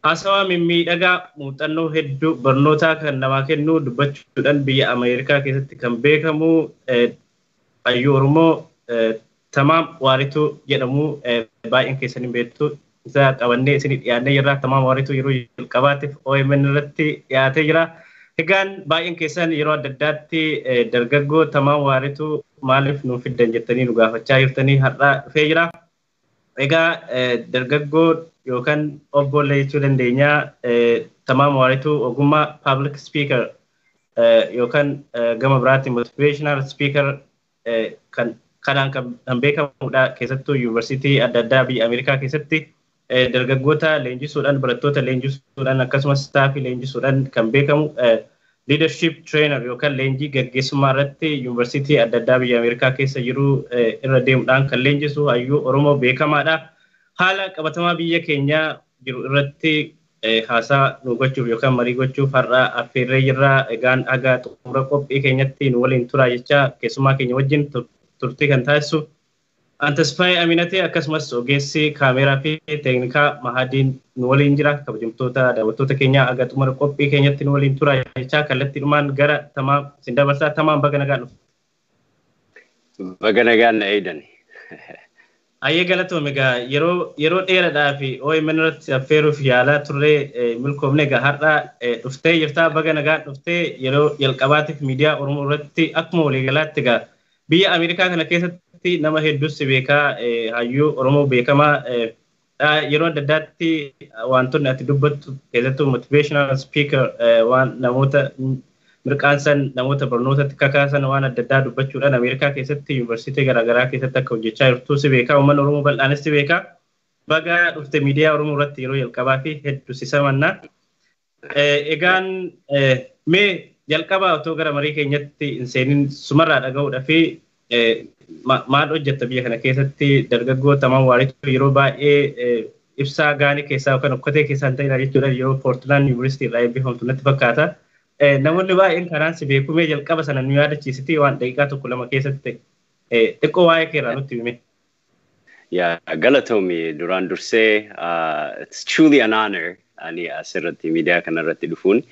Haasawaa mimmiidhagaa muuxannoo hedduu barnootaa kan namaa kennu dubbachuudhaan biyya Ameerikaa keessatti kan beekamu hayyuu Oromoo Tamaam Waarituu jedhamu baay'een keessan hin beektu. Isa qabannee isinii dhiyaannee jirra. Tamaam Waarituu yeroo jalqabaatiif OMN irratti dhiyaatee jira. Egaan baay'een keessan yeroo adda addaatti dargaggoo Tamaam Waarituu maaliif nuuf fiddan jettanii nu gaafachaa jirtanii har'a dhufee jira. Egaa dargaggoo yookaan obboleessa jechuu dandeenya Tamaam Waarituu ogummaa public speaker yookaan gama biraatti motivational speaker kan kanaan kan beekamudha. Keessattuu yuunivarsiitii adda addaa biyya Ameerikaa keessatti dargaggoota leenjisuudhaan, barattoota leenjisuudhaan, akkasumas staffii leenjisuudhaan kan beekamu, leadership trainer yookaan leenjii gaggeessummaa irratti yuunivarsiitii adda addaa biyya Ameerikaa keessa jiru irra deemuudhaan kan leenjisu hayyuu Oromoo beekamaadha. Haala qabatamaa biyya keenyaa jiru irratti haasaa nu gochuuf yookaan marii gochuuf har'a affeerree jirra. Egaan haga xumura qophii keenyatti nu waliin turaa jecha keessummaa keenya wajjin turtii kan taasisu Antasfaayee Aminatee, akkasumas ogeessi kaameeraa fi teeknikaa Mahadiin nu waliin jira. Kabajamtoota daawwattoota keenyaa, haga xumura qophii keenyatti nu waliin turaa jecha kallattiidhumaan gara Tamaam isin dabarsaa. Tamaam, baga nagaan dhufte. Baga nagaan na eedan. Ayyee, galatoome. Egaa yeroo dheeraadhaa fi OMN irratti affeeruuf yaalaa turree milkoomne. Egaa har'a dhuftee jirtaa, baga nagaan dhuftee. Yeroo jalqabaatiif miidiyaa Oromoo irratti, akkuma waliigalaatti egaa biyya Ameerikaa kana keessatti nama hedduus beekaa, hayyuu Oromoo beekamaa, yeroo adda addaatti wantoonni ati dubbattu, keessattuu motivational speaker, waan namoota mirqaansan, namoota barnootatti kakaasan, waan adda addaa dubbachuudhaan Ameerikaa keessatti yuunivarsiitii garaagaraa keessatti akka hojjechaa jirtu si beekaa, uummanni Oromoo bal'aanis si beekaa. Baga dhufte miidiyaa Oromoo irratti yeroo jalqabaa fi hedduu si simannaa. Egaan mee jalqabaa otoo gara marii keenyatti hin seenin sumarraa dhaga'uudhaa fi maal hojjetta biyya kana keessatti? Dargaggoo Tamaam Waarituu yeroo baay'ee ibsaa gaanii keessaa yookaan okkotee keessaa hin ta'inaa jechuudha, yeroo Poortland Yuunivarsiitii irraa eebbifamtu natti fakkaata. Namoonni baay'een karaan si beeku. Mee jalqaba sana nu yaadachiisiti, waan daqiiqaa tokko lama keessatti xiqqoo waa'ee keerraa nutti hime. Yeah, galatoomi. Duraan dursee, it's truly an honor ani asirratti miidiyaa kanarratti dhufuun.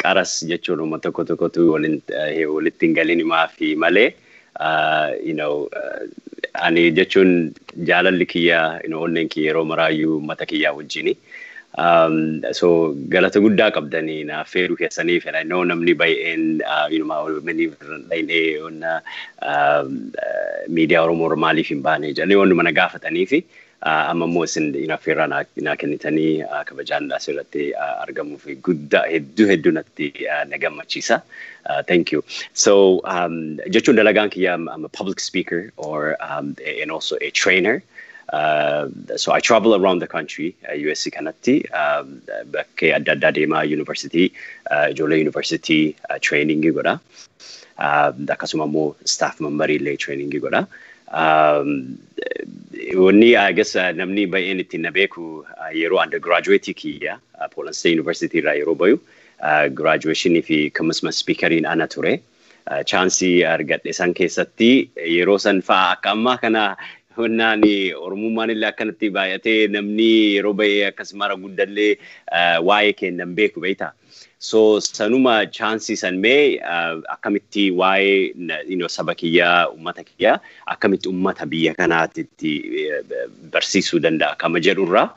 Qaras jechuun uummata tokko tokkotu walitti hin galin himaa fi malee ani jechuun jaalalli kiyya, onneen kiyya yeroo maraayyuu uummata kiyyaa wajjini. So galata guddaa qabdanii na affeeruu keessaniif, and I know namni baay'een many miidiyaa Oromoo maaliif hin baane jedhanii wantuma na gaafatanii fi amma immoo isin affeerraa naa kennitanii kabajaan asirratti argamuuf guddaa hedduu hedduu natti na gammachiisa. Thank you. So jechuun dalagaan kiyya, I'm a public speaker or and also a trainer. So I travel around the country, US kanatti bakkee adda addaa deemaa university, ijoollee university training godha. Akkasuma immoo staff member illee training godha. Wanni I guess namni baay'een ittiin na beeku, yeroo undergraduate kiyya Portland State University irraa yeroo bayu graduation fi commencement speakeriin ana ture. Chanceii argadhe san keessatti, yeroo san fa'aa akka ammaa kana honnaan Oromummaan illee akkanatti baay'atee namni yeroo baay'ee akkas mara guddallee waa'ee kennan beeku beektaa. So sanuma chanceii san mee akkamitti waa'ee saba kiyyaa, uummata kiyyaa, akkamitti uummata biyya kanaatti barsiisuu danda'a kama jedhurraa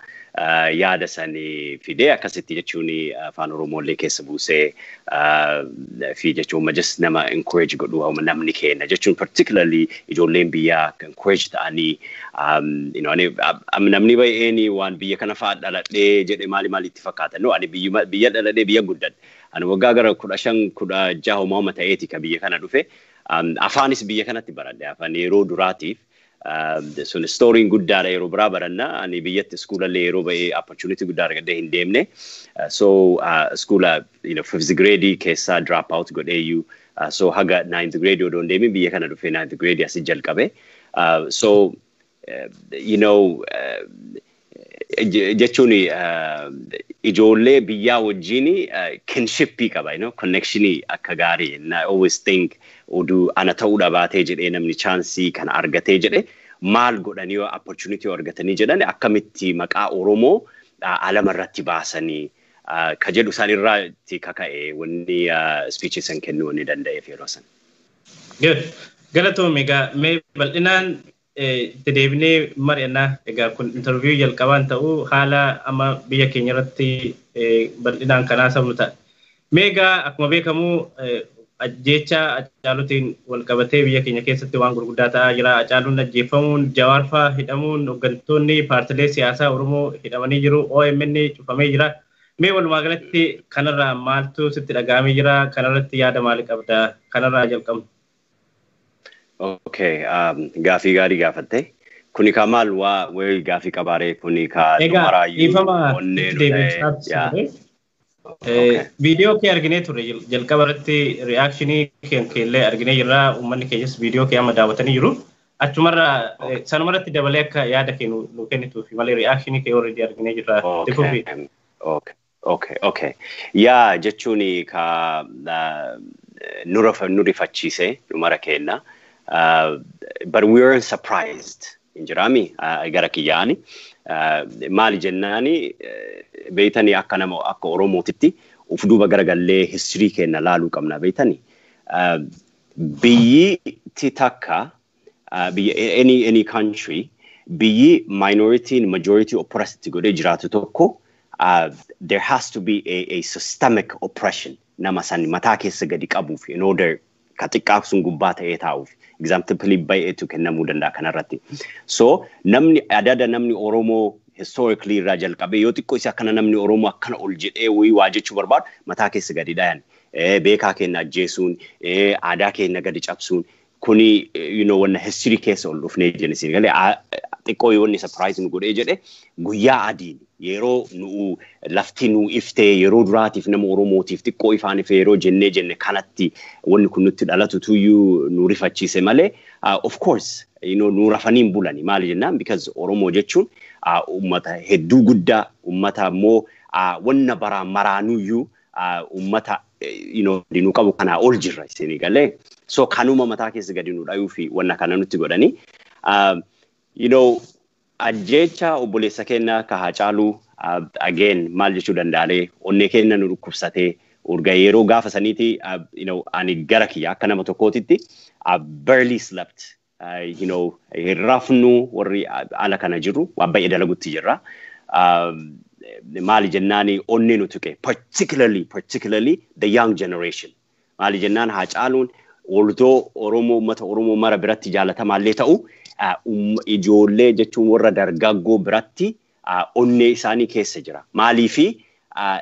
yaada sanii fidee, akkasitti jechuun afaan Oromooillee keessa buusee fi jechuun just nama encourage godhu, namni keenya jechuun particularly ijoolleen biyyaa akka encourage ta'anii, namni baay'een waan biyya kana fa'aa dhaladhee jedhe maali maali itti fakkaata. No, ani biyya dhaladhee biyya guddadhe. Ani waggaa gara 15 16 homaa ta'eeti ka biyya kana dhufe. Afaanis biyya kanatti baradhe, afaan yeroo duraatiif. Sun storyin guddaadha, yeroo biraa baranna. Ani biyyatti schoolallee yeroo ba'ee opportunity guddaa argadhee hin deemne. So schoola fifth grade keessaa drop out godheeyyuu, so haga ninth grade odoo hin deemin biyya kana dhufee ninth grade asii jalqabe. So jechuun ijoollee biyyaa wajjin kinshipii qaba, connectionii akka gaarii. And I always think oduu ana ta'uu dhabaatee jedhee, namni chanceii kana argatee jedhe maal godhanii, opportunity argatanii jedhan, akkamitti maqaa Oromoo alama irratti baasanii ka jedhu isaan irratti kaka'e wanni speech san kennuu wanni danda'eef yeroo san. Good. Galatoom. Egaa mee bal'inaan itti deebinee mari'annaa. Egaa kun interview jalqabaan ta'uu haala amma biyya keenya irratti bal'inaan kanaa sabnu ta'a. Mee egaa akkuma beekamu ajjeecha Hacaaluutiin wal qabatee biyya keenya keessatti waan gurguddaa ta'aa jira. Hacaaluun ajjeefamuun, Jawaar fa'aa hidhamuun, hooggantoonni paartilee siyaasaa Oromoo hidhamanii jiru. OMN cufamee jira. Mee walumaa galatti kanarraa maaltu sitti dhaga'amee jira? Kanarratti yaada maalii qabda? Kanarraa jalqabnu. Okay, gaafii gaarii gaafatte. Kuni ka maal waa wayi gaafii qabaaree kuni ka dumaraayyuu onnee nu ta'e. Viidiyoo kee arginee turre jalqaba irratti, reaction kee illee arginee jirra. Uummanni keenyas viidiyoo kee amma daawwatanii jiru. Achumarraa sanumarratti dabalee akka yaada kee nu kennituuf malee reaction kee already arginee jirra. Okay. Yaa, jechuun ka nu rifachiise nu mara kenna. But we weren't surprised. Injiraami gara kiyyaani. Maali jennaani, beeytanii, akka nama akka Oromootitti uf duuba garagallee history keenya laaluu qabna, beeytanii. Biyyi takka, biyya any country, biyyi minority majority oppressed godhee jiraatu tokko, there has to be a systemic oppression nama san mataa keessa gadi qabuuf, in order ka xiqqaaf sun gubbaa ta'ee taa'uuf. Example baay'eetu kennamuu danda'a kanarratti. So namni adada namni Oromoo historically irraa jalqabee yoo xiqqoo isa akkana namni Oromoo akkana ol jedhee wayii waa jechuu barbaadu mataa keessa gadi dhayan. Beekaa keenya ajjeesuun, aadaa keenya gadi cabsuun kuni wanna history keessa ol dhufnee jenne siin galee. Xiqqoo yoo inni surprise nu godhee jedhe, guyyaa adiin yeroo nu lafti nu iftee yeroo duraatiif nama Oromootiif xiqqoo ifaan ifee yeroo jennee jenne kanatti wanni kun nutti dhalatu tuyyuu nu rifachiise malee, of course nu rafanii hin bulani. Maali jennaan, because Oromoo jechuun ummata hedduu guddaa, ummata immoo wanna baraa maraanuyyuu ummata nu qabu kanaa ol jirra isinii galee. So kanuma mataa keessa gadi nu dhayuu fi wanna kana nutti godhanii. Ajjeecha obboleessa keenya ka Haacaaluu, again, maal jechuu danda'alee, onnee keenya nu dhukkubsatee urga yeroo gaafa saniiti. Ani gara kiyya akka nama tokkootitti barely slept. Hin rafnu, warri ala kana jiru waan baay'ee dalagutti jirra. Maali jennaani, onnee nu tuqe, particularly the young generation. Maali jennaan, Haacaaluun although Oromoo, uummata Oromoo mara biratti jaalatamaallee ta'u, ijoollee jechuun warra dargaggoo biratti onnee isaanii keessa jira. Maaliifi,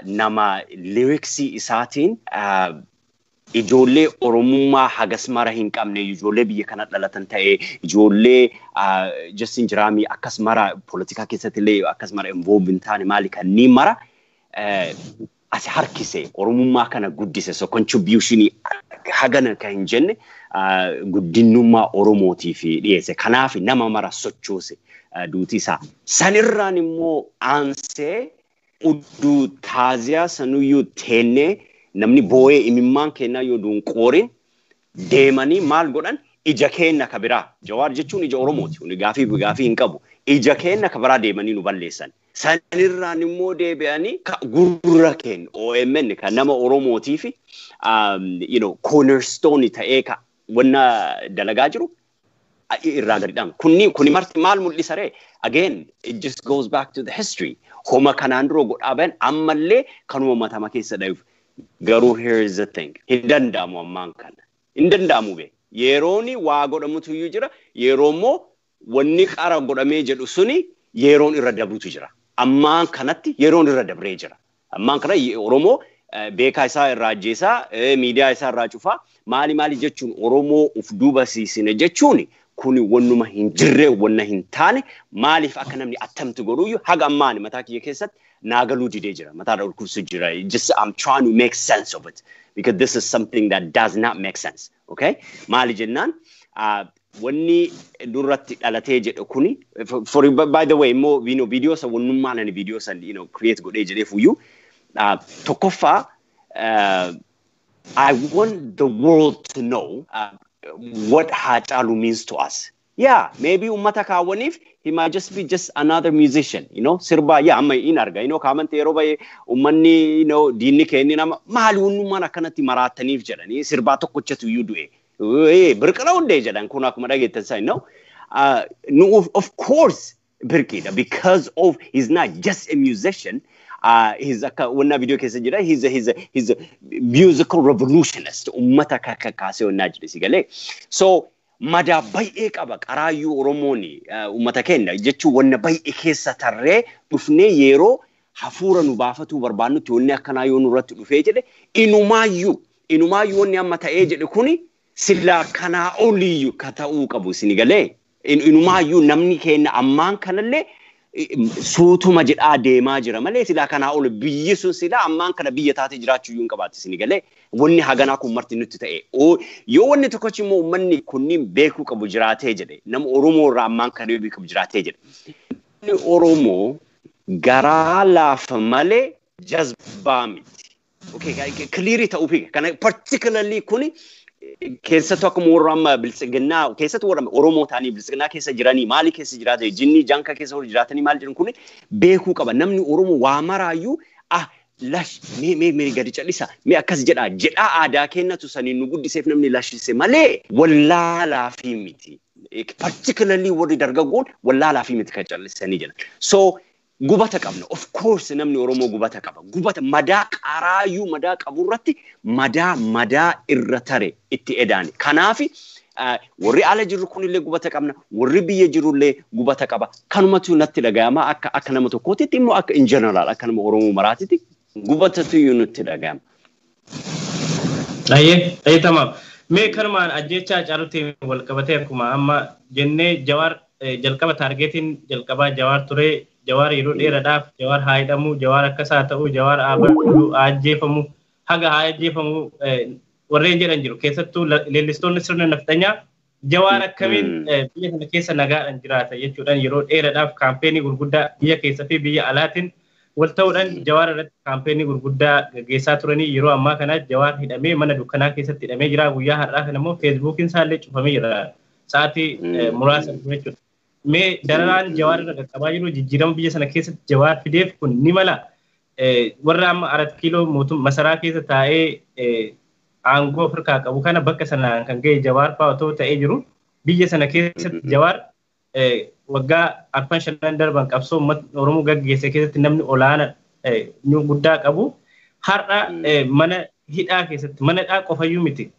nama lyrics isaatiin ijoollee Oromummaa hagas mara hin qabne, ijoollee biyya kana dhalatan ta'ee, ijoollee Justin Jiraamii akkas mara poolitikaa keessatti illee akkas mara involve hin taane, maali kanneen mara as harkise, Oromummaa kana guddise. So contribution hagana kan hin jenne guddinummaa Oromootiif dhiyeesse. Kanaaf nama mara sochoose duuti isaa. Sanirraan immoo aansee udduu taaziyaa sanuyyuu teennee namni boo'ee imimmaan kennaa yoo duun qoorin deemanii maal godhan? Ija keenna ka biraa, Jawaar jechuun ija Oromooti, kuni gaafii hin qabu, ija keenna ka biraa deemanii nu balleessan. Sanirraan immoo deebi'anii gurra keenya OMN kan nama Oromootii fi cornerstone ta'ee ka wanna dalagaa jiru irraa gadi dhaama. Kuni marti maal mul'isa ree? Again, it just goes back to the history. Homa kanaan dura godhaa bahan ammallee kanuma matama keessa dhayuuf. Garuu here is the thing. Hin danda'amu ammaan kana. Hin danda'amu be. Yerooni waa godhamutu iyyuu jira. Yeroo immoo wanni qara godhamee jedhu suni yeroon irra dabrutu jira. Ammaan kanatti yeroon irra dabree jira. Ammaan kana Oromoo beekaa isaa irraa ajjeesaa, miidiyaa isaa irraa cufaa, maali maali jechuun Oromoo uf duuba siisine jechuun kuni wannuma hin jirre, wanna hin taane. Maaliif akka namni attamti godhuyyuu haga ammaani mataa kiyya keessatti naagaluu didee jira. Mataa dhukkubsu jira. Just I'm trying to make sense of it because this is something that does not make sense. Okay? Maali jennaan, wanni duratti dhalatee jedhu kuni, for by the way immoo viidiyoo san wannummaan ani viidiyoo san create godhee jedhee fuyyuu tokkoffaa, I want the world to know what Haacaaluu means to us. Yeah, maybe ummata kaawwaniif he might just be just another musician, you know, sirba yeah amma in arga, you know, kaamante yeroo baay'ee ummanni, you know, diinni keenni nama maali unnummaan akkanatti maraataniif jedhanii sirbaa tokkochatu iyyuu du'e. Birqila hundee jedhan kun akkuma dhageettan isaa, you know. No, of course birqiidha because of he's not just a musician. He's akka wanna video keessa jira, he's a musical revolutionist, ummata kakkaasee wannaa jedhe si galee. So madaa baay'ee qaba qaraayyuu Oromooni ummata keenya jechuun wanna baay'ee keessa tarree dhufnee yeroo hafuura nu baafatuu barbaannutti wanni akkanaa yoo nurratti dhufee jedhe, inumaayyuu wanni amma ta'ee jedhe kuni sillaa kanaa oliyyuu ka ta'uu qabu isin galee. Inumaayyuu namni keenya ammaan kanallee suutuma jedhaa deemaa jira malee silaa kanaa ol biyyi sun silaa ammaan kana biyya taatee jiraachuu iyyuu hin qabaatti isin galee, wanni haganaa kun marti nutti ta'e. Yoo wanni tokkochi immoo uummanni kunniin beekuu qabu jiraatee jedhe, nama Oromoo irraa ammaan kana beekuu qabu jiraatee jedhe. Namni Oromoo garaa laafa malee jazbaa miti. Okay, clear ta'uu fi kana particularly kuni keessattuu akkuma warra amma biltsiginnaa keessattuu warra Oromoo ta'anii biltsiginnaa keessa jiranii maali keessa jiraatan jinni janka keessa warra jiraatanii maal jedhan kun beekuu qaba. Namni Oromoo waa maraayyuu ah lash mee mee mee gadi cal'isa mee akkas jedhaa jedhaa aadaa kennatu saniin nu guddiseef namni lashise malee wallaalaa fi miti. Particularly warri dargaggoon wallaalaa fi miti kan callisanii jedhan. So gubata qabna. Of course namni Oromoo gubata qaba. Gubata madaa qaraayyuu madaa qabu irratti madaa madaa irra tare itti edaani. Kanaafi warri ala jirru kunillee gubata qabna. Warri biyya jirullee gubata qaba. Kanumatu natti dhagayama akka nama tokkootitti immoo akka in general akka nama Oromoo maraatitti gubatatu iyyuu nutti dhagayama. Ayyee, ayyee tamaam. Mee kanumaan ajjechaa Caalutti wal qabatee akkuma amma jennee Jawaar jalqaba targetiin jalqabaa Jawaar ture. Jawaar yeroo dheeraadhaaf Jawaar haa hidhamu, Jawaar akkas haa ta'u, Jawaar haa baduu, haa ajjeefamu, haga haa ajjeefamu warreen jedhan jiru. Keessattuu leellistoonni sirna nafxanyaa Jawaar akkamiin biyya kana keessa nagaadhaan jiraata jechuudhaan yeroo dheeraadhaaf kaampeenii gurguddaa biyya keessa fi biyya alaatiin wal ta'uudhaan Jawaar irratti kaampeenii gurguddaa gaggeessaa turanii. Yeroo ammaa kana Jawaar hidhamee mana dukkanaa keessatti hidhamee jira. Guyyaa har'aa kana immoo feesbuukiin isaallee cufamee jira. Sa'aatii muraasa jechuudha. Mee dararaan Jawaar irra qaqqabaa jiru jijjiirama biyya sana keessatti Jawaar fideef kun ni mala. Warra amma Arat Kiiloo mootum masaraa keessa taa'ee aangoo Afrikaa qabu kana bakka sanaan kan ga'e Jawaar fa'aa otoo ta'ee jiru, biyya sana keessatti Jawaar waggaa arfan shanan darban qabsoo uummata Oromoo gaggeesse keessatti namni olaanaa guddaa qabu har'a mana hidhaa keessatti, mana hidhaa qofayyuu miti,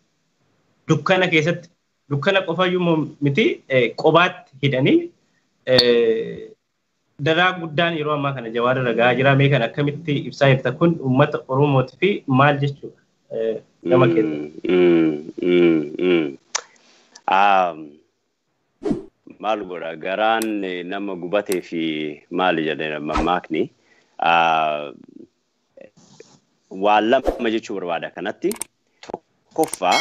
dukkana keessatti, dukkana qofayyuu miti, qobaatti hidhanii daraa guddaan yeroo ammaa kana Jawaar irra gahaa jira. Mee kan akkamitti ibsaa jirta? Kun uummata Oromootii fi maal jechuudha gama keessatti? Maal godha, garaan nama gubatee fi maali jedhee mammaakni. Waan lama jechuu barbaada kanatti. Tokkoffaa,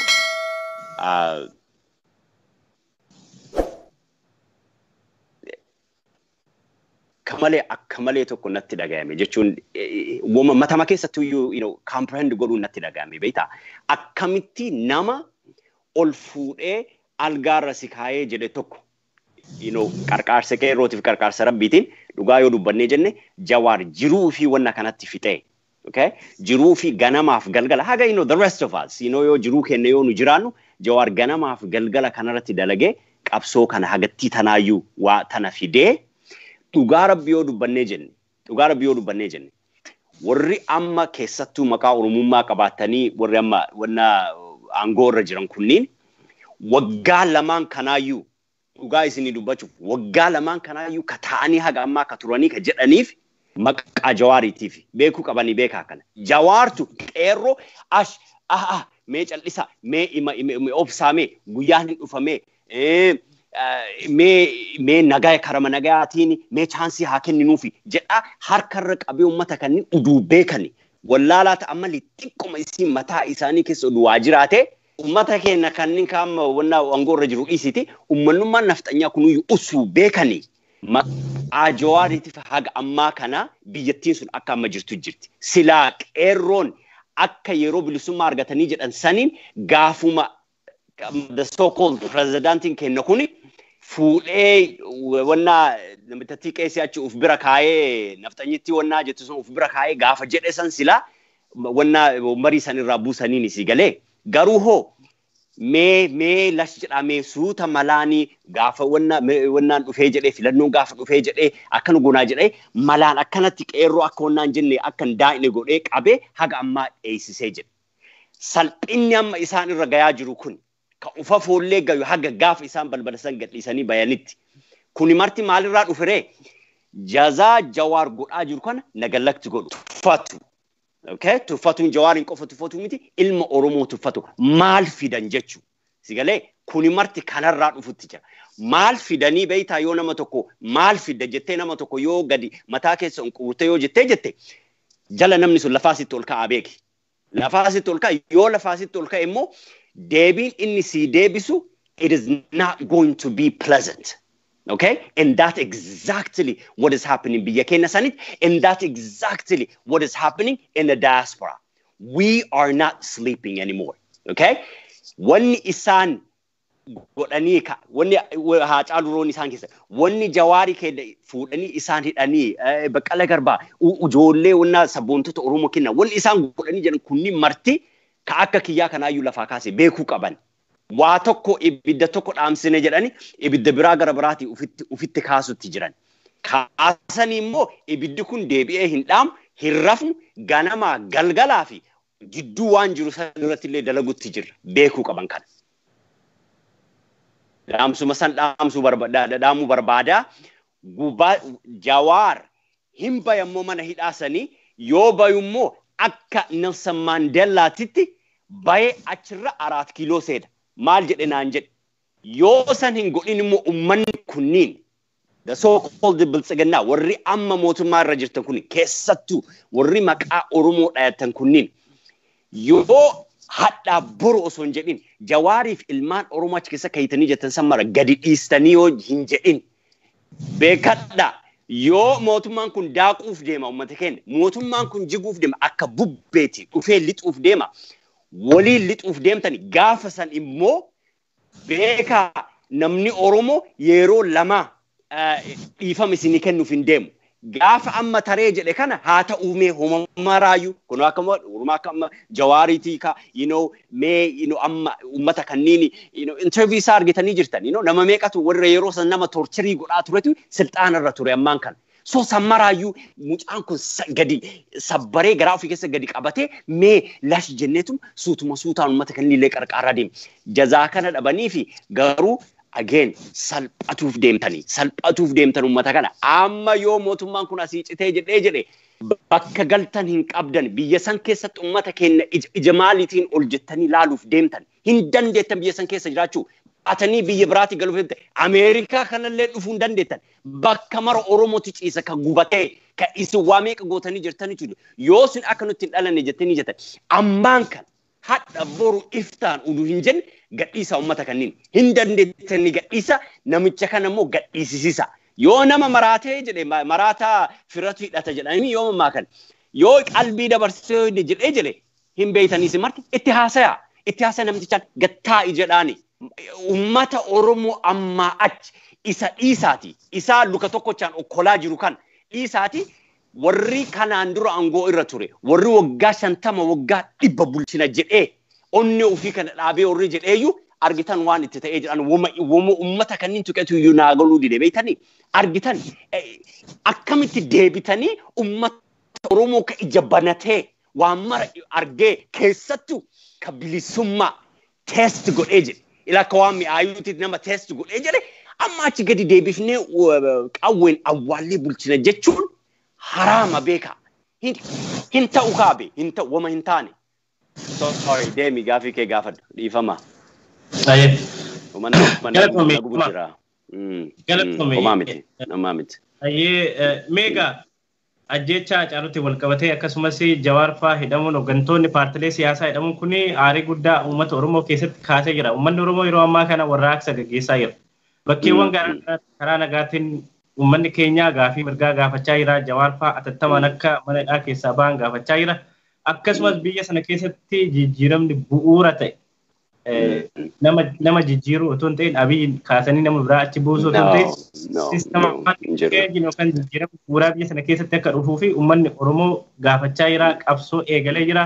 akka malee akka malee tokko natti dhagayame jechuun wama matama keessattuu iyyuu comprehend godhuun natti dhagayame beektaa. Akkamitti nama ol fuudhee algaarra si kaayee jedhe tokko qarqaarsa qeerrootiif qarqaarsa rabbiitiin dhugaa yoo dubbannee jenne Jawaar jiruu fi wanna kanatti fixee. Okay? Jiruu fi ganamaaf galgala haga the rest of us yoo jiruu kenne yoo nu jiraannu Jawaar ganamaaf galgala kanarratti dalagee qabsoo kana hagattii tanaayyuu waa tana fidee. Dhugaa rabbi yoo dubbannee jenne, dhugaa rabbi yoo dubbannee jenne, warri amma keessattuu maqaa Oromummaa qabaatanii warri amma wanna aangoo irra jiran kunniin waggaa lamaan kanaayyuu, dhugaa isinii dubbachuuf, waggaa lamaan kanaayyuu ka ta'anii haga ammaa ka turanii ka jedhaniif maqaa Jawaariitiif beekuu qabanii beekaa kana. Jawaartu qeerroo ash ah ah mee cal'isa mee ima obsaa mee guyyaan hin dhufamee mee mee nagaa karama nagayaatiin mee chance haa kenninuufi jedhaa harkarra qabee uummata kanneen uduu beekani wallaalaa ta'an malee xiqquma isiin mataa isaanii keessa oduu waa jiraate uummata keenya kanneen kaama wanna aangoo irra jiru dhiisiti uummanummaan nafxanyaa kunuyyuu usuu beekani maqaa Jawaariitiif haga ammaa kana biyyattiin sun akka amma jirtu jirti. Silaa qeerroon akka yeroo bilisummaa argatanii jedhan saniin gaafuma the so called presidentiin keenya kuni Fuudhee wannaa namitti qeesii achi uf bira kaayee nafxanyitti wannaa jettu sun uf bira kaayee gaafa jedhe san silaa wannaa marii san irraa buusaniin si galee. Garuu hoo mee lash jedhamee suuta malaanii gaafa wannaan dhufee jedhee filannoon gaafa dhufee jedhee akkana goonaa jedhee malaan akkanatti qeerroo akka wannaan jenne akka hin daa'ine godhee qabee haga ammaa dheessisee jedhe. Salphinni amma isaan irra gayaa jiru kun ka ufa foollee gayu haga gaafa isaan balbala san gadhiisanii bayanitti. Kuni marti maalirraa dhufiree jazaa Jawaar godhaa jiru kana nagallakti godhu. Tuffatu. Okay? Tuffatuun Jawaariin qofa tuffatu miti, ilma Oromoo tuffatu. Maal fidan jechu. Sigalee kuni marti kanarraa dhufutti jira. Maal fidanii beeytaa yoo nama tokko maal fidda jettee nama tokko yoo gadi mataa keessa unquurtee yoo jettee jette jala namni sun lafaa sitti ol ka'aa beeki. Lafaa sitti ol ka'a, yoo lafaa sitti ol ka'e immoo deebiin inni sii deebisu it is not going to be pleasant. Okay? And that's exactly what is happening biyya keenya sanitti, and that's exactly what is happening in the diaspora. We are not sleeping anymore. Okay? Wanni isaan godhanii ka wanni Haacaaluu roon isaan keessa wanni Jawaarii keenya fuudhanii isaan hidhanii Baqqala Garbaa ijoollee wannaa sabboontota Oromoo kenna wanni isaan godhanii jedhan kunniin marti ka akka kiyyaa kanaayyuu lafaa kaase beekuu qaban. Waa tokko ibidda tokko dhaamsine jedhani ibidda biraa gara biraatii ufitti kaasutti jiran. Kaasanii immoo ibiddi kun deebi'ee hin dhaamu, hin rafnu, ganamaa galgalaa fi jidduu waan jiru san irratti illee dalagutti jirra beekuu qaban kana. Dhaamsuma san dhaamsuu dhaamuu barbaadaa. Gubaa Jawaar hin bayammoo mana hidhaasanii yoo bayummoo akka Nelson Mandellaatitti bayee achirra 4 kiiloo seeda. Maal jedhe naan jedhe. Yoo san hin godhin immoo uummanni kunniin the so called biltsiginnaa warri amma mootummaa irra jirtan kun keessattuu warri maqaa Oromoo dhayatan kunniin yoo hadhaa boru osoo hin jedhin Jawaariif ilmaan Oromoo achi keessa kayitanii jettan san mara gadi dhiistanii yoo hin jedhin beekadha. Yoo mootummaan kun daaquuf deema uummata keenya, mootummaan kun jiguuf deema, akka bubbeeti dhufee lixuuf deema, waliin lixuuf deemtani gaafa san immoo beekaa namni Oromoo yeroo lama dhiifama isinii kennuuf hin deemu. Gaafa amma taree jedhe kana haa ta'uu mee homamaraayyuu kun akka Oromoo akka amma Jawaariitii ka mee amma uummata kanniin interview isaa argitanii jirtan nama meeqatu warra yeroo san nama torcherii godhaa turetu silxaana irra ture ammaan kana. So sammaraayyuu mucaan kun gadi sabbaree garaa ofii keessa gadi qabatee mee lash jenneetu suutuma suutaan uummata kanniillee qarqaaraa deema. Jazaa kana dhabanii fi garuu again salphatuuf deemtanii salphatuuf deemtan uummata kana. Amma yoo mootummaan kun asii citee jedhee jedhe bakka galtan hin qabdan, biyya san keessatti uummata keenya ija maaliitiin ol jettanii laaluuf deemtan hin dandeettan, biyya san keessa jiraachuu baatanii biyya biraatti galuuf deemtan Ameerikaa kanallee dhufuu hin dandeettan, bakka mara Oromootu ciisa ka gubatee ka isin waa meeqa gootanii jirtanii jiru yoo sun akka nutti hin dhalanne jettanii jettan ammaan kan hadha boru iftaan uduu hin jenne gadhiisa uummata kanneen hin dandeettanii gadhiisa namicha kana immoo gadhiisisiisa. Yoo nama maraatee jedhe maraataa firatu hidhata jedhanii yoo mammaa kana yoo qalbii dabarsee jedhee jedhe hin beeytaniis marti itti haasaya itti haasaya namtichaan gattaa'i jedhaani. Uummata Oromoo ammaa achi isa dhiisaati isaa luka tokkochaan okkolaa jiru kan dhiisaati. Warri kanaan dura aangoo irra ture warri waggaa 50 waggaa 100 bulchina jedhee onnee ofii kana dhaabee warri jedheeyyuu argitan waan itti ta'ee jedhan wama uummata kanneen tuqetu iyyuu naa galuu dide beeytanii argitan akkamitti deebitanii uummata Oromoo ka ija banatee waan mara argee keessattuu ka bilisummaa teest godhee jedhe ila akka waan mi'aayuutti nama teest godhee jedhe amma achi gadi deebifnee qawween awwaallee bulchina jechuun haraama beeka. Hin ta'u kaabe, hin ta'u wama hin taane. So sorry, deemi gaafii kee gaafadhu dhiifama. Homaa miti. Meeqa ajjeechaa Haacaaluutti wal qabatee akkasumas Jawaar fa'aa hidhamuun hooggantoonni paartilee siyaasaa hidhamuun kun aarii guddaa uummata Oromoo keessatti kaasee jira. Uummanni Oromoo yeroo ammaa kana warraaqsa gaggeessaa jira. Bakkeewwan karaa nagaatiin uummanni keenya gaafii mirgaa gaafachaa jira. Jawaar fa'aa atattamaan akka mana hidhaa keessaa ba'an gaafachaa jira. Akkasumas biyya sana keessatti jijjiiramni bu'uura ta'e Nama jijjiiruu otoo hin ta'in, Abiyyi kaasanii nama biraa achi buusuu otoo hin ta'in, systematic yookaan jijjiirama bu'uuraa biyya sana keessatti akka dhufuu fi uummanni Oromoo gaafachaa jira, qabsoo eegalee jira.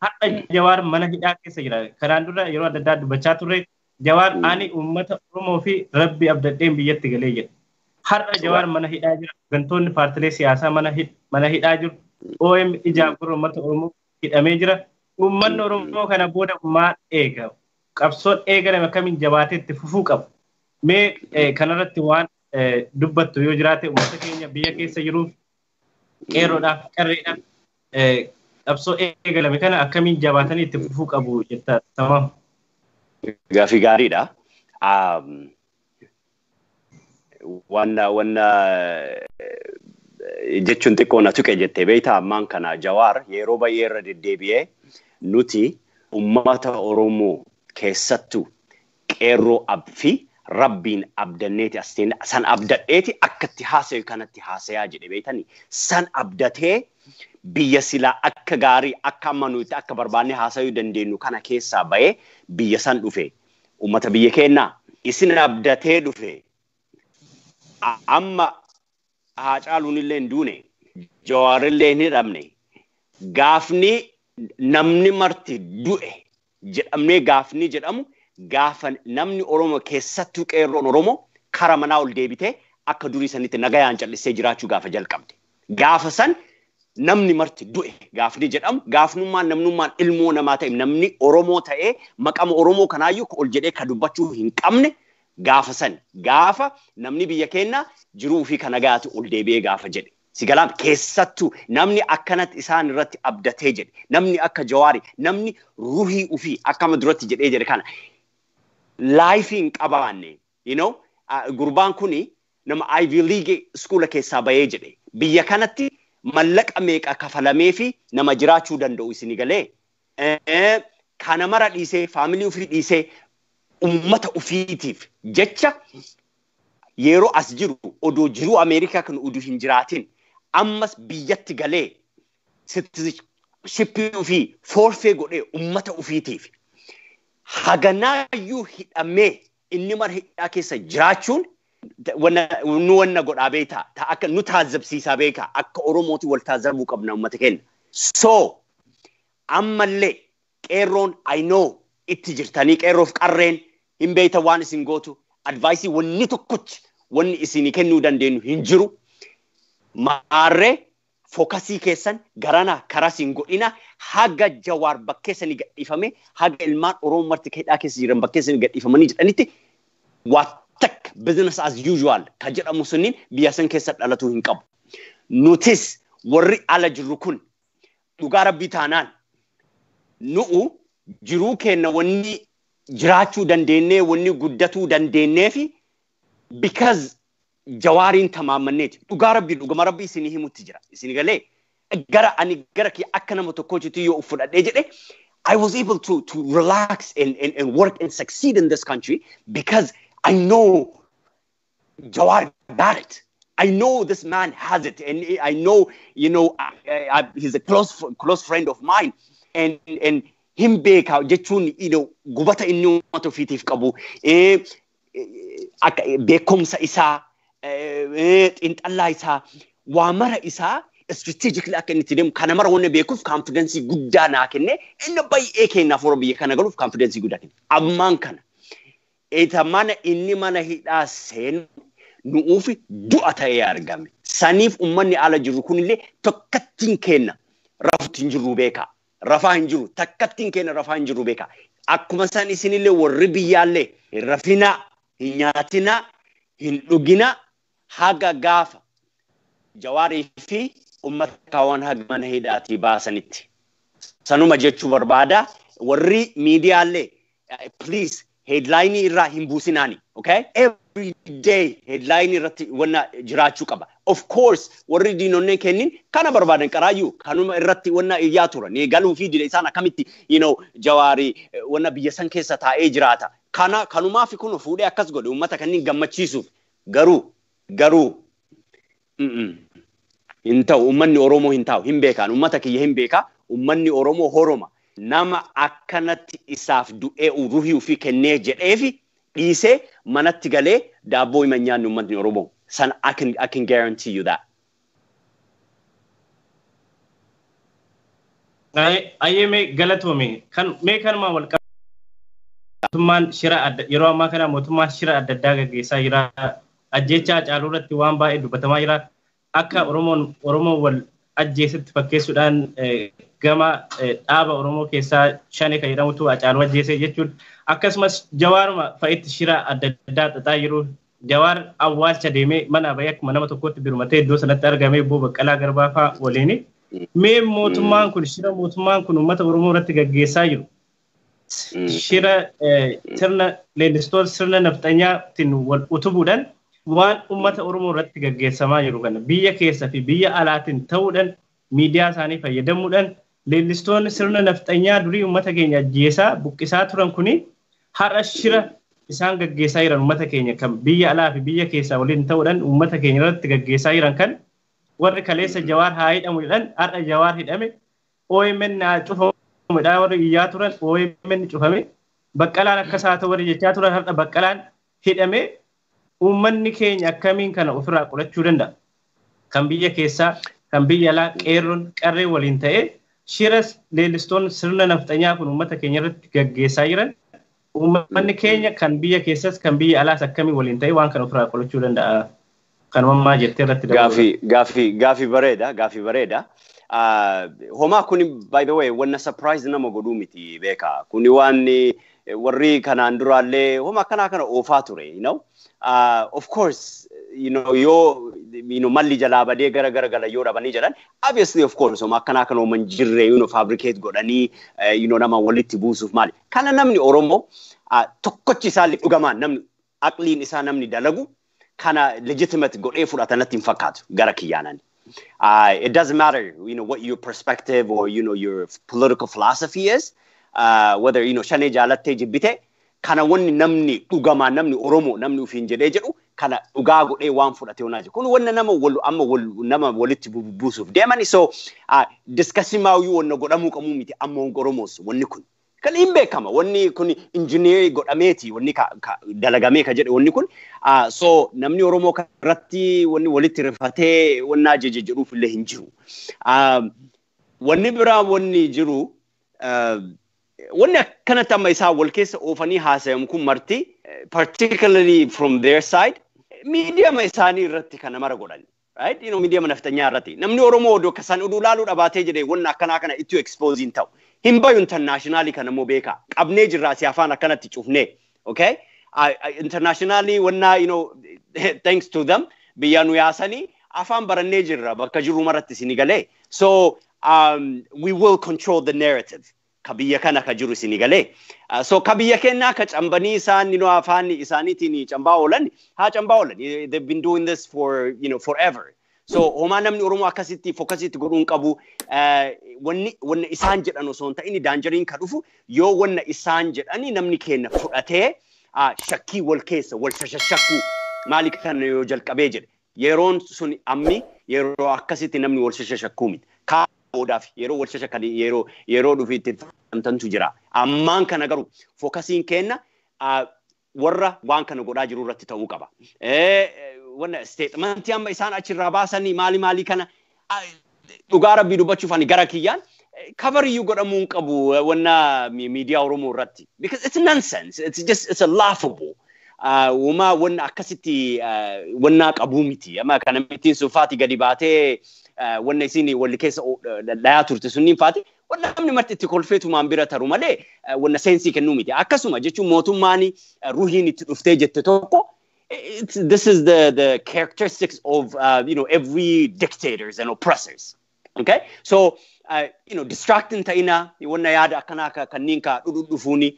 Har'a Jawaar mana hidhaa keessa jira. Kanaan dura yeroo adda addaa dubbachaa turre, Jawaar ani uummata Oromoo fi Rabbi abdadheen biyyatti galee jedha. Har'a Jawaar mana hidhaa jira. Gantoonni paartilee siyaasaa mana hidhaa jiru. OM ijaaf gurra uummata Oromoo hidhamee jira. Uummanni Oromoo kana booda maal eega? Qabsoon eegalame akkamiin jabaatee itti fufuu qabu? Mee kanarratti waan dubbattu yoo jiraate, uummata keenya biyya keessa jiruuf, qeerroodhaaf, qarreedhaaf, qabsoo eegalame kana akkamiin jabaatanii itti fufuu qabu jetta, Tamaam? Gaaffii gaariidha. Wanna jechuun xiqqoo na tuqe jettee beektaa. Ammaan kana Jawaar yeroo baay'ee irra deddeebi'ee nuti uummata Oromoo, keessattuu qeerroo fi Rabbiin abdanneeti as teenne, san abdadheeti akkatti haasayu kanatti haasayaa jedhe beektanii. San abdatee biyya silaa akka gaarii akka amma nuti akka barbaanne haasayuu dandeenyu kana keessaa bahee biyya san dhufe. Uummata biyya keenyaa isin abdatee dhufe. Amma Haacaaluun illee hin duune, Jawaarillee hin hidhamne. Gaafni namni marti du'e jedhamnee gaafni jedhamu, gaafa namni Oromoo, keessattuu qeerroon Oromoo, kara manaa ol deebitee akka durii sanitti nagayaan callisee jiraachuu gaafa jalqabde. Gaafa san namni marti du'e gaafni jedhamu, gaafnummaan namnummaan ilmoo namaa ta'e, namni Oromoo ta'ee maqama Oromoo kanaayyuu ol jedhee ka dubbachuu hin qabne gaafa san, gaafa namni biyya keenya jiruu fi kana nagayaatu ol deebi'ee gaafa jedhe. Si galaam? Keessattuu namni akkanatti isaan irratti abdatee jedhe, namni akka Jawaari, namni ruhii ufii akkama duratti jedhee jedhe kana life hin qabaanne, gurbaan kuni nama Ivy League school keessaa bahee jedhe, biyya kanatti mallaqa meeqa kafalamee fi nama jiraachuu danda'u isin galee, kana mara dhiisee, family ofii dhiisee, ummata ufiitiif jecha yeroo as jiru, odoo jiruu Ameerikaa kan oduu hin jiraatin ammas biyyatti galee citizenship ofii forfeit godhee ummata ufiitiif haganaayyuu hidhamee inni mara hidhaa keessa jiraachuun nu wanna godhaa beekaa, ta akka nu taazabsiisaa beekaa. Akka Oromooti wal taazabuu qabna, ummata keenya. So ammallee qeerroon, I know itti jirtanii, qeerroof qarreen hin beeyta waan isin gootu. Advice wanni tokkochi wanni isinii kennuu dandeenyu hin jiru. Maarree focus keessan garana karaa siin godhina haga Jawaar bakkeessanii gadhiifame, haga ilmaan Oromoo marti hidhaa keessa jiran bakkeessanii gadhiifamanii jedhanitti, waa takka business as usual ka jedhamu sunniin biyya san keessa dhalatuu hin qabu. Nutis warri ala jirru kun, dhugaa Rabbii taanaan, nu'u jiruu kenna wanni jiraachuu dandeenyee, wanni guddatuu dandeenyee fi because Jawaariin tamaamanneeti. Dhugaa Rabbii, dhugama Rabbii isinii himutti jira. Isin galee gara ani gara kiyya akka nama tokkootitti yoo fudhadhee jedhe, I was able to relax and work and succeed in this country because I know Jawar got it. I know this man has it, and I know, he's a close friend of mine, and him beeka jechuun, gubata inni uummata ofiitiif qabu, akka beekumsa isaa, xiinxallaa isaa, waa mara isaa, strategically akka inni itti deemu kana mara wanna beekuuf confidence guddaa naa kenne. Inni baay'ee kennaaf warra biyya kana galuuf confidence guddaa kenne. Ammaan kana eta mana inni mana hidhaa seenu nu'uufi du'a ta'ee argame. Saniif uummanni ala jiru kunillee tokkattiin kenna rafutti hin jirru beekaa. Rafaa hin jiru, takkattiin kenna rafaa hin jiru beekaa. Akkuma san isinillee warri biyyaallee hin rafinaa, hin nyaatinaa, hin dhuginaa haga gaafa Jawaarii fi uummata kaawwan haga mana hidhaatii baasanitti. Sanuma jechuu barbaada. Warri miidiyaallee, please, headline irraa hin buusinaani. Okay? Every day headline irratti wanna jiraachuu qaba. Of course warri diinonneen kennin kana barbaadan qaraayyuu kanuma irratti wanna iyyaa turan. Galuu fi dida isaan akkamitti Jawaarii wanna biyya san keessa taa'ee jiraata. Kana kanumaaf kun fuudhee akkas godhe uummata kanneen gammachiisuuf. Garuu hin ta'u, uummanni Oromoo hin taa'u, hin beekaan, uummata kiyya hin beekaa, uummanni Oromoo horoma. Nama akkanatti isaaf du'ee ruhii ofii kennee jedheefi dhiisee manatti galee daabboo hima nyaanni uummatni Oromoo. San I can guarantee you that. Ayyee, mee galatoome. Kan mee kanumaan wal mootummaan shira adda yeroo ammaa kana mootummaan shira adda addaa gaggeessaa jira. Ajjeechaa Haacaaluu irratti waan baay'ee dubbatamaa jira. Akka Oromoon Oromoo wal ajjeesetti fakkeessuudhaan gama dhaaba Oromoo keessaa Shanee kan jedhamutu Haacaaluu ajjeese jechuun, akkasumas Jawaaruma fa'itti shira adda addaa xaxaa jiru. Jawaar awwaalcha deemee mana bahee akkuma nama tokkotti birmatee iddoo sanatti argamee Obbo Baqqalaa Garbaa fa'aa waliini. Mee mootummaan kun shira mootummaan kun uummata Oromoo irratti gaggeessaa jiru, shira sirna leellistoota sirna nafxanyaatiin wal utubuudhaan waan uummata Oromoo irratti gaggeessamaa jiru kana biyya keessa fi biyya alaatiin ta'uudhaan, miidiyaa isaanii fayyadamuudhaan, leellistoonni sirna nafxanyaa durii uummata keenya ajjeesaa buqqisaa turan kuni har'a shira isaan gaggeessaa jiran, uummata keenya kan biyya alaa fi biyya keessaa waliin ta'uudhaan uummata keenya irratti gaggeessaa jiran kan, warri kaleessa Jawaar haa hidhamu jedhan har'a Jawaar hidhame. OMN haa cufamudha warri iyyaa turan OMN cufame. Baqqalaan akkas haa ta'u warri jechaa turan har'a Baqqalaan hidhame. Uummanni keenya akkamiin kana ofirraa qolachuu danda'a? Kan biyya keessaa, kan biyya alaa, qeerroon qarree waliin ta'ee shiras leellistoonni sirna nafxanyaa kun uummata keenya irratti gaggeessaa jiran, uummanni keenya kan biyya keessas kan biyya alaas akkamiin waliin ta'ee waan kana ofirraa qolachuu danda'a? Kanummaa jettee irratti. Gaafii bareeda, gaafii bareeda. Homaa kuni, by the way, wanna surprise nama godhuu miti beeka. Kuni waan warri kanaan duraallee homaa akkanaa kana oofaa ture. Of course, yoo malli jalaa badee gara gara gala yoo dhabanii jedhan, obviously, of course, homaa akkanaa kana ooman jirre fabricate godhanii nama walitti buusuuf maali. Kana namni Oromoo tokkochi isaallee dhugamaan namni aqliin isaa namni dalagu kana legitimate godhee fudhatanatti hin fakkaatu gara kiyyaanan. It doesn't matter what your perspective or your political philosophy is, whether Shanee jaalattee jibbite, kana wanni namni dhugamaa namni Oromoo namni ufiin jedhee jedhu kana dhugaa godhee waan fudhate onaa jiru. Kun wanna nama wal amma wal nama walitti buusuuf deemani. So discussing maayyuu wanna godhamuu qabuu miti amma Oromoos wanni kun. Kan hin beekama wanni kun engineer godhameeti wanni dalagamee ka jedhe wanni kun. So namni Oromoo irratti wanni walitti rifatee wanna ajaje jedhuuf illee hin jiru. Wanni biraa wanni jiru, wanni akkanatti amma isaa wal keessa oofanii haasayamu kun marti, particularly from their side, miidiyama isaanii irratti kana mara godhan. Right? Miidiyama naftanyaa irratti. Namni Oromoo odoo akka isaan oduu laaluu dhabaatee jedhee wanna akkanaa kana itti expose hin ta'u. Hin bayu internationally kana immoo beekaa. Qabnee jirraa si afaan akkanatti cufnee. Okay? Internationally wanna thanks to them, biyya nu yaasanii afaan barannee jirra bakka jirru maratti isinii galee. So we will control the narrative. Ka biyya kana ka jiru isinii galee. So ka biyya kennaa ka cambanii isaan afaan isaaniitiin cambaa oolan haa cambaa oolan. They've been doing this for forever. So homaa namni Oromoo akkasitti focus itti godhuu hin qabu. Wanni isaan jedhan osoo hin ta'in, dangeriin ka dhufu yoo wanna isaan jedhani namni keenya fudhatee shakkii wal keessa wal shashashakkuu maali kana yoo jalqabee jedhe, yeroon sun ammi yeroo akkasitti namni wal shashashakkuu miti. Kaa boodaaf yeroo wal shashakkan yeroo dhufi itti fayyadamtantu jira. Ammaan kana garuu focusiin keenya warra waan kana godhaa jiru irratti ta'uu qaba. Wanna statementii amma isaan achirraa baasanii maali maali kana, dhugaa rabbii dubbachuuf, ani gara kiyyaan cover iyyuu godhamuu hin qabu wanna miidiyaa Oromoo irratti. Because it's nonsense. It's just it's a laughable. Uumaa wanna akkasitti wanna qabuu miti. Amma kana mittiin sun faati gadi baatee wanna isin walli keessa dhayaa turte sunniin faati wanna namni marti itti kolfeetumaan bira taru malee wanna sense kennuu miti. Akkasuma jechuun mootummaan ruhiin itti dhuftee jette tokko, this is the characteristics of every dictators and oppressors. Okay? So distracting ta'ina wanna yaada akkanaa kanneen ka dhudhufuuni.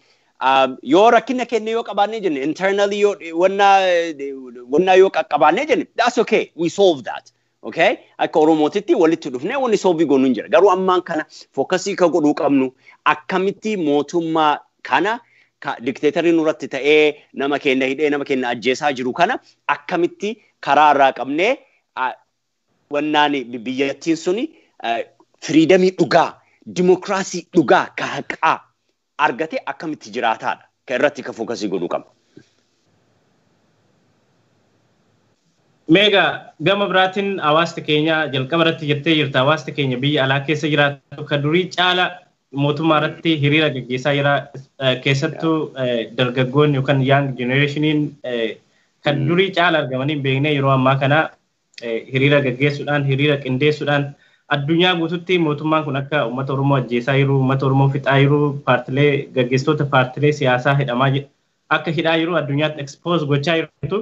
Yoo rakkina kenne yoo qabaannee jenne, internally yoo wanna yoo qaqqabaannee jenne, that's okay, we solve that. Okay? Akka Oromootitti walitti dhufnee wanni solve goonuu hin jira. Garuu ammaan kana focus ka godhuu qabnu akkamitti mootummaa kana ka dictatorii nurratti ta'ee nama keenya hidhee nama keenya ajjeesaa jiru kana akkamitti karaa irraa qabnee wannaan biyyattiin suni freedomii dhugaa, Dimokiraasii dhugaa ka haqaa argatee akkamitti jiraataadha. Ka irratti ka focus godhuu qaba. Meegaa gama biraatiin hawaasni keenya jalqaba irratti jettee jirta, hawaasni keenya biyya alaa keessa jiraatu kan durii caala mootummaa irratti hiriira gaggeessaa jira. Keessattuu dargaggoonni yookaan young generationiin kan durii caala argamanii hin beekne yeroo ammaa kana hiriira gaggeessuudhaan, hiriira qindeessuudhaan addunyaa guututti mootummaan kun akka uummata Oromoo ajjeesaa jiru, uummata Oromoo fixaa jiru, paartilee gaggeessitoota paartilee siyaasaa hidhamaa akka hidhaa jiru addunyaatti expose gochaa jirtu.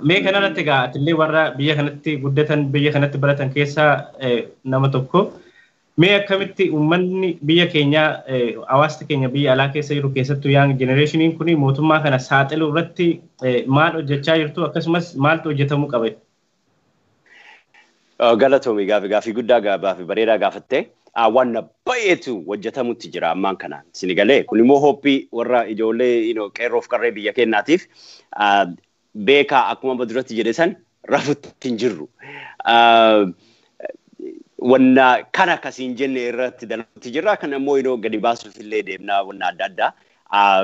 Mee kanarratti egaa atillee warra biyya kanatti guddatan, biyya kanatti baratan keessaa nama tokko. Mee akkamitti uummanni biyya keenyaa, hawaasni keenya biyya alaa keessa jiru, keessattuu young generationiin kun mootummaa kana saaxiluu irratti maal hojjechaa jirtu, akkasumas maaltu hojjetamuu qaba? Galatoomi, gaafii guddaa gaafii bareedaa gaafattee. Waan baay'eetu hojjetamutti jira ammaan kana sini galee. Kun immoo hope warra ijoollee qeerroof qarree biyya keenyaatiif beekaa, akkuma duratti jedhe san rafutti hin jirru. Wanna kana akkasiin jenne irratti dalaguutti jirra. Kan immoo gadi baasuuf illee deemnaa wanna adda addaa.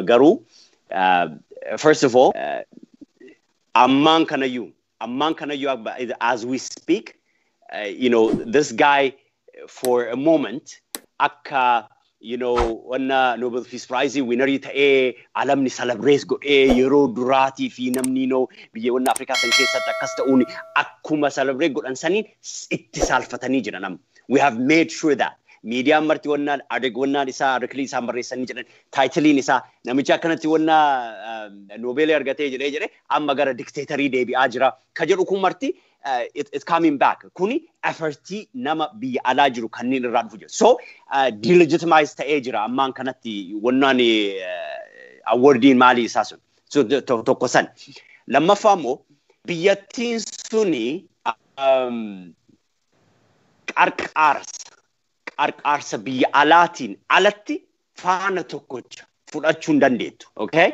Garuu first of all, ammaan kanayyuu as we speak, this guy for a moment akka wanna Nobel Peace Prize winnerii ta'ee alamni celebrate godhee yeroo duraatii fi namni biyya wanna Afrikaa san keessatti akkas ta'uun akkuma celebrate godhan saniin itti saalfatanii jiran amma. We have made sure that miidiyaan marti wannaan wannaan isaa article isaan barreessanii jedhan, titleiin isaa namicha akkanatti wanna Nobeelii argatee jedhee amma gara dictatorii deebi'aa jira. Ka jedhu kun marti it's coming back. Kuni effortii nama biyya alaa jiru kanneen irraa dhufu jira. So delegitimize ta'ee jira ammaan kanatti wannaan awardiin maalii isaa sun. So tokko san. Lammaffaa immoo biyyattiin suni qarqaarsa biyya alaatiin alatti faana tokkocha fudhachuu hin dandeettu. Okay?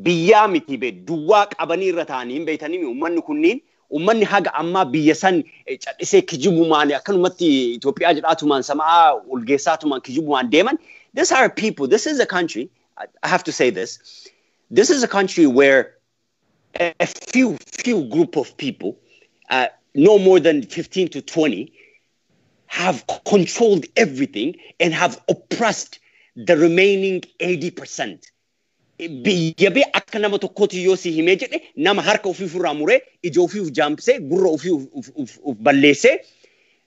Biyyaa miti bee duwwaa qabanii irra ta'anii hin beektanii, uummanni kunniin, uummanni haga ammaa biyya san cadhisee kijibumaan akkanumatti Itoophiyaa jedhaatumaan sama'aa olgeessaatumaan kijibumaan deeman. These are people, this is a country, I have to say this, this is a country where a few group of people, no more than 15 to 20, have controlled everything and have oppressed the remaining 80%. Biyya bee akka nama tokkooti yoo si himee jedhe, nama harka ofii ofirraa muree, ija ofii uf jaamsee, gurra ofii uf balleessee,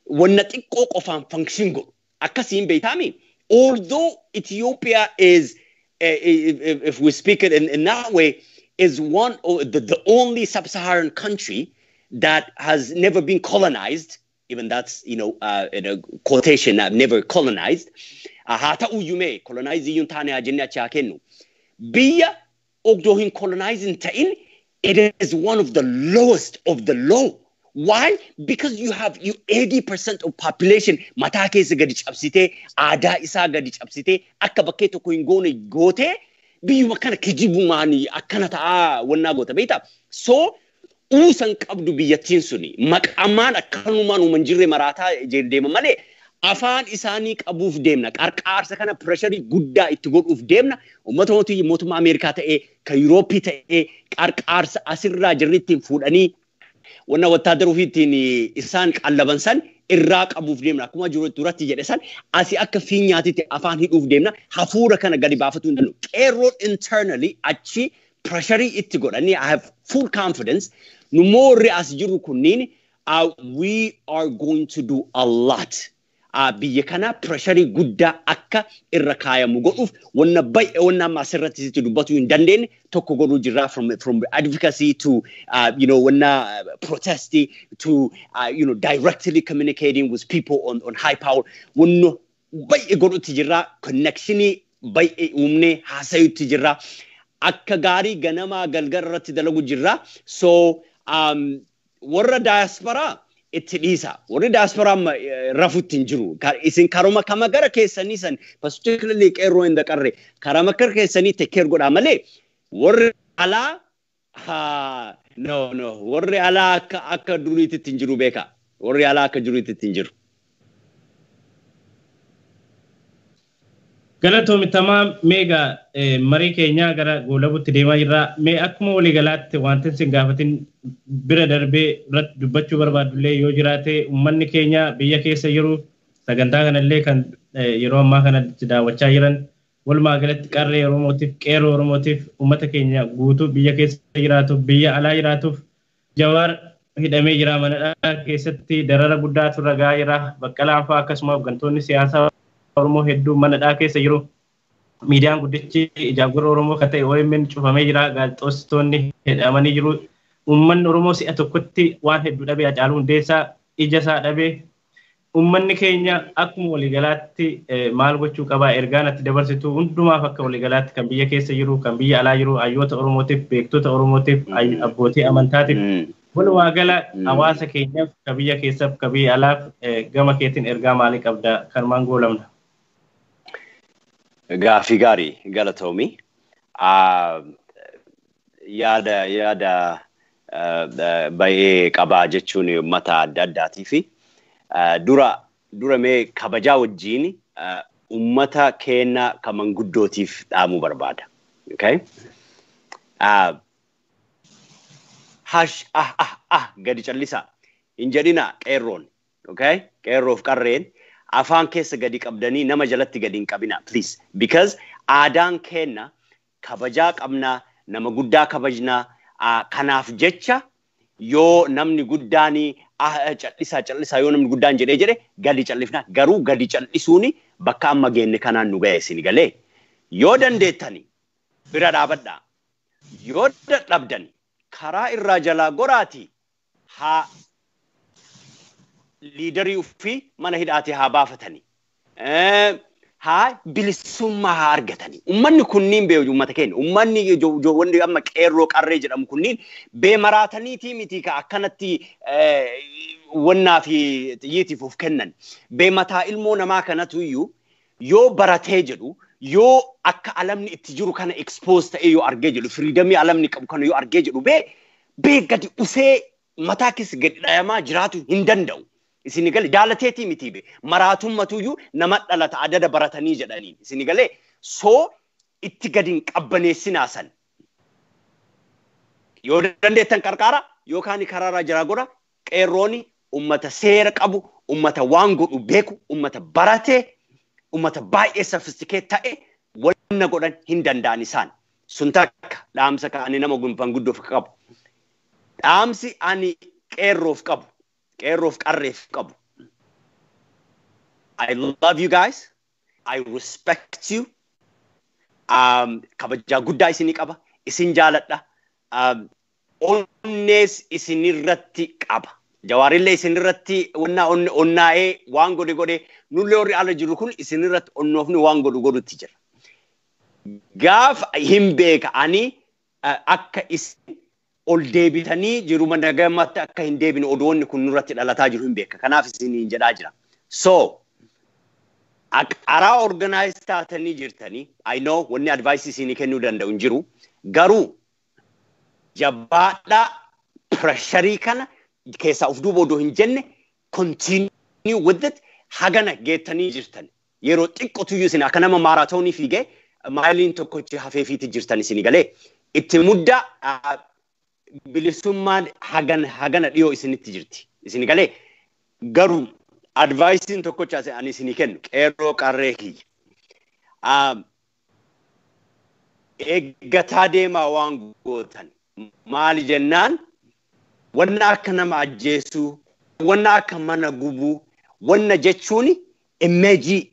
wanna xiqqoo qofaan function godhu. Akkasiin beektaami. Although Ethiopia is, if we speak it in that way, is one of the only sub-Saharan country that has never been colonized. Even that's, in a quotation, never colonized. Haa ta'uyyuu mee colonize iyyuu hin taane haa jennee achi haa kennu. Biyya ogdoo hin colonize hin ta'in, it is one of the lowest of the low. Why? Because you have you 80% of population mataa keessa gadi cabsitee, aadaa isaa gadi cabsitee, akka bakkee tokko hin goone gootee, biyyuma kana kijibumaanii akkana ta'aa wannaa goota beektaa? So uusan qabdu biyyattiin suni maqamaan akkanumaan uuman jirre maraataa deema malee afaan isaanii qabuuf deemna. Qarqaarsa kana pressurii guddaa itti godhuuf deemna. Uummata mootummaa Ameerikaa ta'ee, kan Yurooppii ta'ee, qarqaarsa asirraa jirri ittiin fuudhanii wanna wattaadara ofii ittiin isaan qallaban san irraa qabuuf deemna. Akkuma jiru duratti jedhe san asii akka fiinyaatitti afaan hidhuuf deemna. Hafuura kana gadi baafatuu hin danda'u. Qeerroon internally achi pressurii itti godhanii, I have full confidence. Nu moorri as jiru kunniin, we are going to do a lot. Biyya kana pressurii guddaa akka irra kaayamu godhuuf wanna baay'ee, wanna amma asirratti sitti dubbachuu hin dandeenye tokko godhuu jirra, from advocacy to wanna protest to directly communicating with people on high power. Wanna baay'ee godhutti jirra, connectionii baay'ee uumnee haasayutti jirra, akka gaarii ganamaa galgala irratti dalagu jirra. So warra diaspora itti dhiisa. Warri diaspora rafutti hin jiru. Isin karuma kama gara keessanii san, particularly qeerroo hin daqarre, karama gara keessanii take care godhaa malee warri alaa, no, warri alaa akka duriititti hin jiru beeka. Warri alaa akka duriititti hin jiru. Galatoomi Tamaam, meegaa marii keenyaa gara goolabuutti deemaa jirra. Mee akkuma waliigalaatti wanti isin gaafatin bira darbee irratti dubbachuu barbaadullee yoo jiraate, uummanni keenya biyya keessa jiru sagantaa kanallee kan yeroo ammaa kana daawwachaa jiran, walumaa galatti qarree Oromootiif, qeerroo Oromootiif, uummata keenya guutuu biyya keessa jiraatuuf, biyya alaa jiraatuuf, Jawaar hidhamee jira, mana keessatti darara guddaatu irra gahaa jira. Baqqalaan fa'aa akkasuma hooggantoonni siyaasaa Oromoo hedduu mana keessa jiru. Miidiyaan guddichi ijaaf gurra Oromoo kan ta'e OMN cufamee jira. Gaazexeessitoonni hidhamanii jiru. Uummanni Oromoo si'a tokkotti waan hedduu dhabee, Hacaaluu Hundeessaa ija isaa dhabee, uummanni keenya akkuma waliigalaatti maal gochuu qabaa? Ergaan ati dabarsitu hundumaaf akka waliigalaatti, kan biyya keessa jiru, kan biyya alaa jiru, hayyoota Oromootiif, beektota Oromootiif, abbootii amantaatiif, walumaa gala hawaasa keenyaaf, kan biyya keessaaf, kan biyya alaaf, gama keetiin ergaa maalii qabda? Kanumaan goolamna. Gaaffii gaarii, galatoomi. Yaada baay'ee qabaa jechuun uummata adda addaatii fi dura mee kabajaa wajjiin uummata keenya kan manguddootiif dhaamuu barbaada. Okay? Hash, ah ah ah, gadi callisaa hin jedhina qeerroon. Okay? Qeerroof qarreen afaan keessa gadi qabdanii nama jalatti gadi hin qabina, please, because aadaan keenya kabajaa qabnaa, nama guddaa kabajnaa. Kanaaf jecha yoo namni guddaan callisaa callisaa, yoo namni guddaan jedhee jedhe gadi callifna. Garuu gadi callisuuni bakka amma geenne kanaan nu ga'e. Isin galee yoo dandeettani bira dhaabadhaa, yoo dadhabdan karaa irraa jalaa goraati haa leaderii ofii mana hidhaati haa baafatanii. Haa bilisummaa haa argatanii. Uummanni kunniin bee uummata keenya. Uummanni wanni amma qeerroo qarree jedhamu kunniin bee maraataniitii miti ka akkanatti wannaa fi xiyyiitiif of kennan. Bee mataa ilmoo namaa kanatu iyyuu yoo baratee jedhu, yoo akka alamni itti jiru kana expose ta'ee yoo argee jedhu, freedomii alamni qabu kana yoo argee jedhu, bee gadi usee mataa keessa gadi dhayamaa jiraatu hin danda'u. Isin galee jaalateetii miti, be maraatummatuyyuu nama dhalata adada baratanii jedhaniin. Isin galee soo itti gadi hin qabbaneessinaa san. Yoo dandeettan qarqaara yookaan karaarraa jiraa godha. Qeerrooni ummata seera qabu, ummata waan godhu beeku, ummata barate, ummata baay'ee sophisticated ta'e, wanna godhan hin danda'an isaan. Sun takka dhaamsa ani nama guddoof qabu. Dhaamsi ani qeerroof qabu, qeerroof qarreef qabu. I love you guys. I respect you. Kabajaa guddaa isinii qaba. Isin jaaladha. Onnees isinirratti qaba. Jawaarillee isinirratti onnaa'ee waan godhe godhe, nullee warri ala jiru kun isinirratti onnoofni waan godhu godhutti jira. Gaafa hin beeka ani akka isin ol deebitanii jiruma nagamatti akka hin deebine odoonni kun nurratti dhalataa jiru hin beeka. Kanaaf isiniin jedhaa jira. So, karaa organize taatanii jirtanii, I know wanni advice isinii kennuu danda'u hin jiru. Garuu jabaadhaa, pressurii kana keessaa of duuba odoo hin jenne continue with it. Hagana geettanii jirtan. Yeroo xiqqootuyyuu isin akka nama maaraatoonii fiigee maayiliin tokkochi hafeefiitti jirtan, isinii galee itti muddaa, bilisummaan hagana dhiyoo isinitti jirti. Isinii galee garuu adviceiin tokkocha ani isinii kennu, qeerroo qarree kiyya. Eeggataa deemaa waan gootan. Maali jennaan, wanna akka nama ajjeesuu, wanna akka mana gubuu, wanna jechuun imageii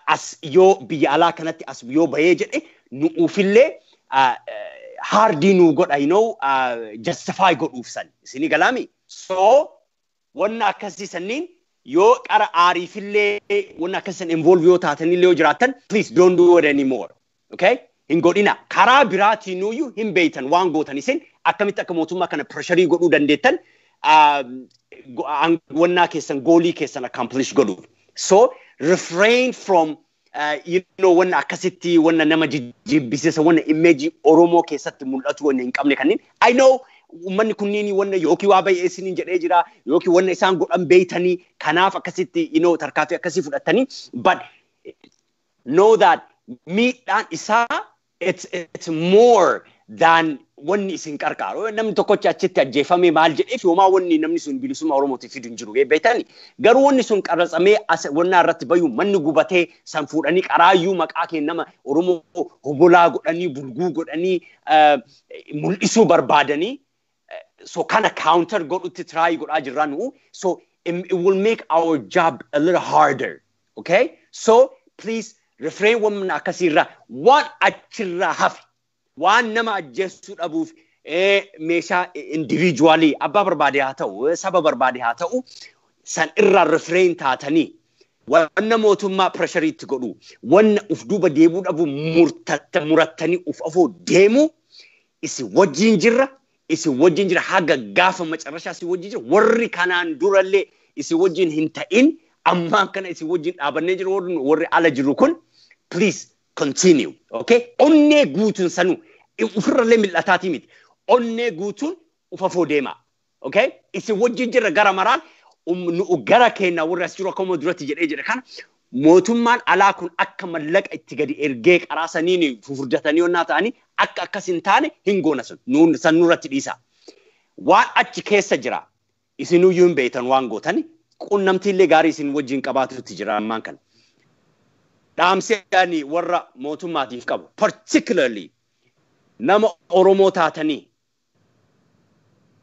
as yoo biyya alaa kanatti as yoo bahee jedhe nuufillee hardii nuu godha, justify godhuuf san. Isinii galaami? So wanna akkasii sanniin yoo qara aariifillee wanna akkasii san involve yoo taatanillee yoo jiraattan, please don't do it anymore. Okay? Hin godhina. Karaa biraatiinuyyuu hin beeytan waan gootan, isin akkamitti akka mootummaa kana pressurii godhuu dandeettan, wannaa keessan, goalii keessan accomplish godhuuf. So refrain from wanna akkasitti wanna nama jibbisiisa, wanna imageii Oromoo keessatti mul'atu, wanna hin qabne kanneen. I know uummanni kunniin wanna yookiin waa baay'ee isiniin jedhee jira yookiin wanna isaan godhan beeytanii, kanaaf akkasitti tarkaanfii akkasii fudhatanii, but know that Miidhaan isaa it's more than wanni isin qarqaaru. Namni tokkochi achitti ajjeefame maal jedheef homaa wanni namni sun bilisummaa Oromootiif fidu hin jiru beektani. Garuu wanni sun qarratsamee wannaa irratti bayu manni gubatee san fuudhanii qaraayyuu maqaa kee nama Oromoo hobolaa godhanii bulguu godhanii mul'isuu barbaadanii, so kana counter godhutti try godhaa jirra nu. So it will make our job a little harder. Okay? So please refrain wanna akkasiirraa, waan achirraa hafe, waan nama ajjeessuu dhabuuf meeshaa individually abbaa barbaade haa ta'u, saba barbaade haa ta'u, san irraa refrain taatanii wanna mootummaa pressure itti godhu, wanna uf duuba deebuu dhabu murattanii uf afoo deemu, isin wajjin jirra, isin wajjin jira haga gaafa macarrashaa isin wajjin jira. Warri kanaan durallee isin wajjin hin ta'in ammaan kana isin wajjin dhaabannee jiru. Warri ala jiru kun, please continue, okay? Onnee guutuun sanuu ofirrallee mil'ataatii miti, onnee guutuun ufafoo deema, okay? Isin wajjin jirra gara maraan. Gara keenya warri as jiru, akkuma duratti jedhee jedhe kana, mootummaan alaa kun akka mallaqa itti gadi ergee karaa saniin fufurdatanii yonnaa ta'anii akka akkas hin taane hin goona. Sun san nurratti dhiisa. Waan achi keessa jira isinuyyuu hin beektan, waan gootani qunnamtiillee gaarii isin wajjin qabaatutti jira ammaan kana. Dhaamsi ani warra mootummaatiif qabu, particularly nama Oromoo taatanii,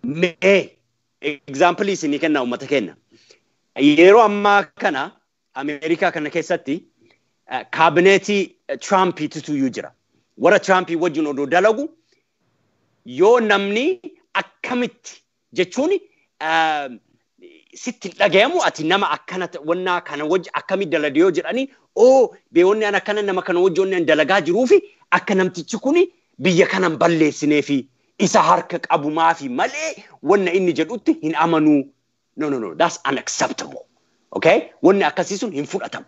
mee example isinii kenna, uummata kenna. Yeroo ammaa kana Ameerikaa kana keessatti kaabineetii Tiraampiitu iyyuu jira. Warra Tiraampii wajjin odoo dalagu yoo namni akkamitti jechuun sitti dhagayamu, ati nama akkana wannaa kana wajji akkamitti dalagde yoo jedhanii, oo beewwanni an akkana nama kana wajji wanni an dalagaa jiruu fi akka namtichi kuni biyya kana hin balleessinee fi isa harka qabumaafi malee wanna inni jedhutti hin amanuu. No, no, no, that's unacceptable. Okay? Wanni akkasii sun hin fudhatamu.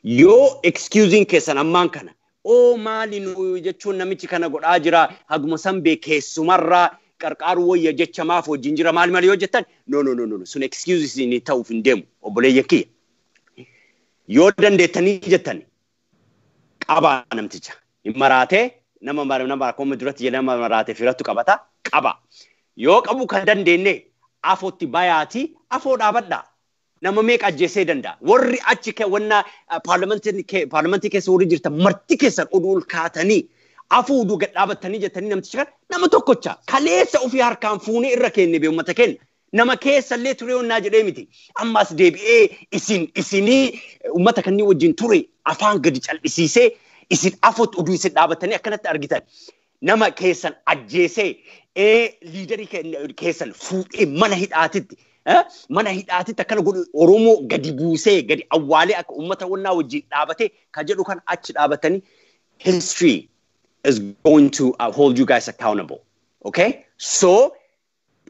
Yoo excusing keessan ammaan kana, oo maali nu jechuun namichi kana godhaa jira, haguma san bee keessumarraa qarqaaru wayya jecha maaf wajjin jira maali maali yoo jettan, no, no, no, no, sun excuse isinii ta'uuf hin deemu, obboleeyyan kiyya. Yoo dandeettanii jettan qabaa namticha. Hin maraatee nama nama akkuma duratti jedhama, nama maraatee firattu qabata qaba. Yoo qabu kan dandeenye afootti bayaatii afoo dhaabadhaa. Nama meeqa ajjeesee danda'a? Warri achi wanna paarlamentii keessa warri jirtan marti keessan oduu ol kaatanii afuu oduu gad dhaabattanii jettanii, namticha kana nama tokkocha kaleessa ofii harkaan fuunee irra kenne bee uummata kenna. Nama keessallee ture onnaa jedhee miti. Ammas deebi'ee isin isinii uummata kanneen wajjin ture afaan gadi cal'isiisee isin afootti oduu isin dhaabattanii akkanatti argitan. Nama keessan ajjeesee, leader keessan fuudhee mana hidhaatitti akkana godhu, Oromoo gadi buusee gadi awwaalee akka uummata wannaa wajjin dhaabatee kan jedhu kan achi dhaabatanii, history is going to hold you guys accountable. Okay? So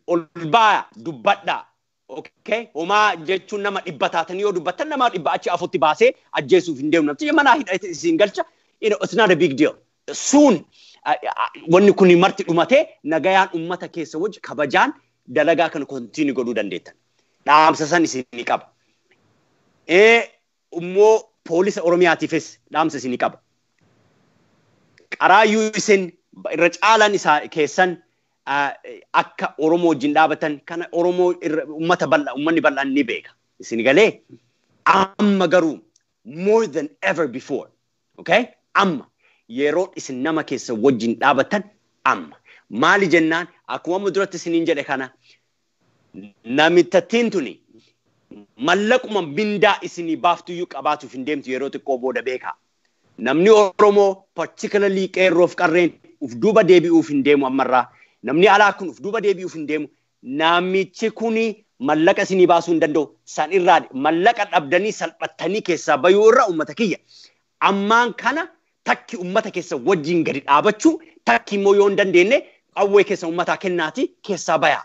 ol baa dubbadhaa. Okay? Homaa jechuun nama 100 taatanii yoo dubbattan nama 100 achi afutti baasee ajjeesuuf hin deemu. Namtichi mana hidhate isin galcha. It's not a big deal. Soon wanni kun marti dhumatee nagayaan ummata keessa wajji kabajaan dalagaa kana continue godhuu dandeettan. Dhaamsa san isinii qaba. Immoo poolisa Oromiyaatiifis dhaamsa isinii qaba. Qaraayyuu isin irra caalaan isaa keessan akka Oromoo wajjin dhaabatan kana Oromoo ummata bal'aa, ummanni bal'aan ni beeka. Isin galee amma garuu more than ever before. Okay? Amma yeroo isin nama keessa wajjin dhaabatan amma. Maali jennaan, akkuma amma duratti isiniin jedhe kana, namittattiin tuni mallaquma mindaa isinii baaftuyyuu qabaatuuf hin deemtu yeroo xiqqoo booda, beekaa. Namni Oromoo, particularly qeerroof qarreen, uf duuba deebi'uuf hin deemu ammarraa. Namni alaa kun uf duuba deebi'uuf hin deemu. Namichi kuni mallaqa isinii baasuu hin danda'u. San irraa mallaqa dhabdanii salphattanii keessaa bayuu irra, uummata kiyya. Ammaan kana takki uummata keessa wajjin gadi dhaabachuu, takki immoo yoo hin dandeenye qawwee keessa uummataa kennaati keessaa bayaa.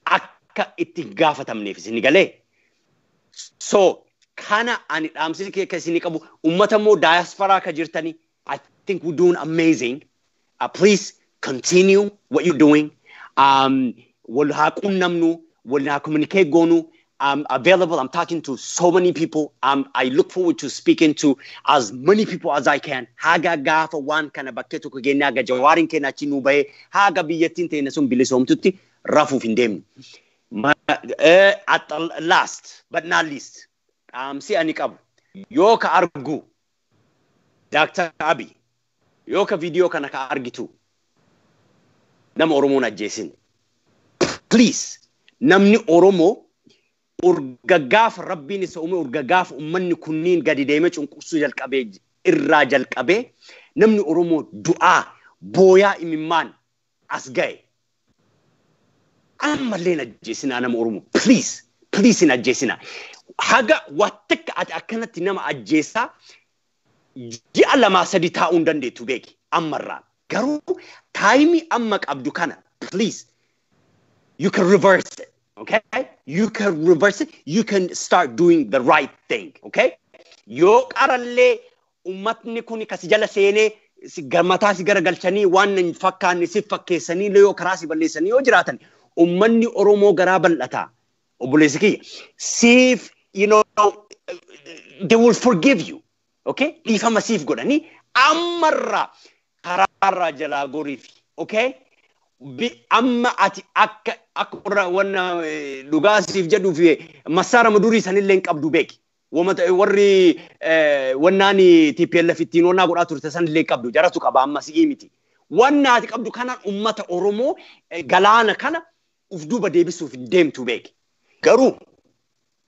Akka itti gaafatamneef isin galee. So kana ani dhaamsi keessa isinii qabu, uummata immoo diaspora ka jirtanii, I think we're doing amazing. Please continue what you're doing. Wal haa qunnamnu, wal haa communicate goonu. I'm available. I'm talking to so many people. I look forward to speaking to as many people as I can. Haga gaafa waan kana bakkee tokko geenne, haga Jawaariin keenya achi nuu bahee, haga biyyattiin teenya sun bilisoomtutti rafuuf hin deemnu. At the last but not least, dhaamsi ani qabu, yoo ka argu Dr. Abiy, yoo ka viidiyoo kana ka argitu, nama Oromoon ajjeesin. Please, namni Oromoo urga gaafa Rabbiin isa uume, urga gaafa uummanni kunniin gadi deemee cunqursuu jalqabee irraa jalqabee, namni Oromoo du'aa booyaa imimmaan as ga'e. Ammallee hin ajjeesinaa nama Oromoo. Please, please, hin ajjeesinaa. Haga wattakka ati akkanatti nama ajjeesaa ji'a 2 3 taa'uu hin dandeettu, beeki ammarraa. Garuu time amma qabdu kana, please, you can reverse it. Okay? You can reverse it. You can start doing the right thing. Okay? Yoo qarallee ummatni kun kasi jala seenee si mataa si garagalchanii waan hin fakkaanne si fakkeessanii yoo karaa si balleessanii yoo jiraatan, ummanni Oromoo garaa bal'ataa. Obboleessi kiyya. Siif, they will forgive you. Okay? Dhiifama siif godhanii ammarraa karaarraa jalaa goriifi. Okay? Amma ati akka warra wanna dhugaa siif jedhuuf massaara madurii sanillee hin qabdu, beeki. Warri wannaan TPLF ittiin wannaa godhaa turte sanillee hin qabdu. Jaratu qaba, amma si'ii miti. Wanna ati qabdu kanaan ummata Oromoo galaana kana uf duuba deebisuuf hin deemtu, beeki. Garuu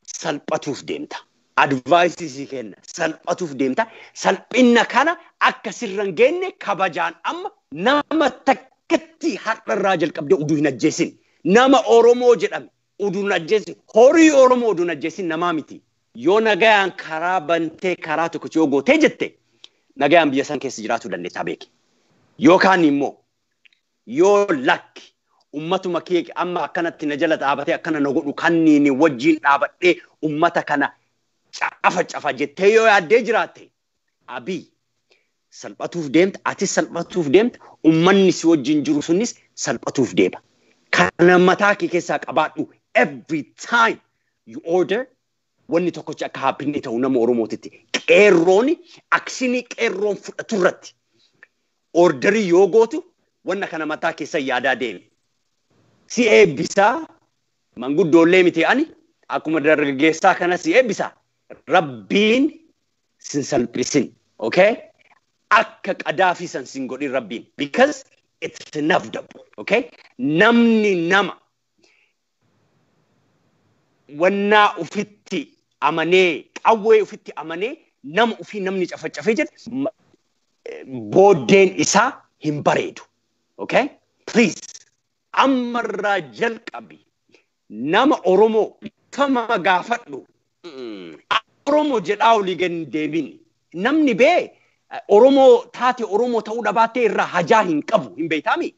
salphatuuf deemta. Advice sii kenna. Salphatuuf deemta. Salphina kana akka sirra hin geenye kabajaan amma nama takkatti har'a irraa jalqabdee uduu hin ajjeesin. Nama Oromoo jedhame uduu hin ajjeesin. Horii Oromoo uduu hin ajjeesin namaa miti. Yoo nagayaan karaa bantee karaa tokko yoo gootee jette, nagayaan biyya san keessa jiraachuu dandeessaa, beeki. Yookaan immoo yoo lakki, ummatuma kee amma akkanatti na jala dhaabatee akkana na godhu kanniin wajjin dhaabadhee ummata kana cafa cafa jettee yoo yaaddee jiraatte, Abiy, salphatuuf deemta, atis salphatuuf deemta, ummanni si wajjin jiru sunis salphatuuf deema. Kana mataa kee keessaa qabaadhu. Every time you order, wanni tokkochi akka happen ta'u nama Oromootitti. Qeerroon action qeerroon fudhatu irratti order yoo gootu, wanna kana mataa keessa yaadaa deemi. Si eebbisaa, manguddoollee miti, ani akkuma dargaggeessaa kana si eebbisaa. Rabbiin sin salphisin. Okay? Akka Qadaafii san sin godhin Rabbiin. Because it's inevitable. Okay? Namni nama wannaa ufitti amanee, qawwee ufitti amanee, nama ufii namni cafacafee jedhe, booddeen isaa hin bareedu. Okay? Please, ammarraa jalqabi nama Oromoo fama gaafadhu. Oromoo jedhaa olii gadi hin deemin. Namni bee Oromoo taate Oromoo ta'uu dhabaattee irraa hajaa hin qabu, hin beektaami.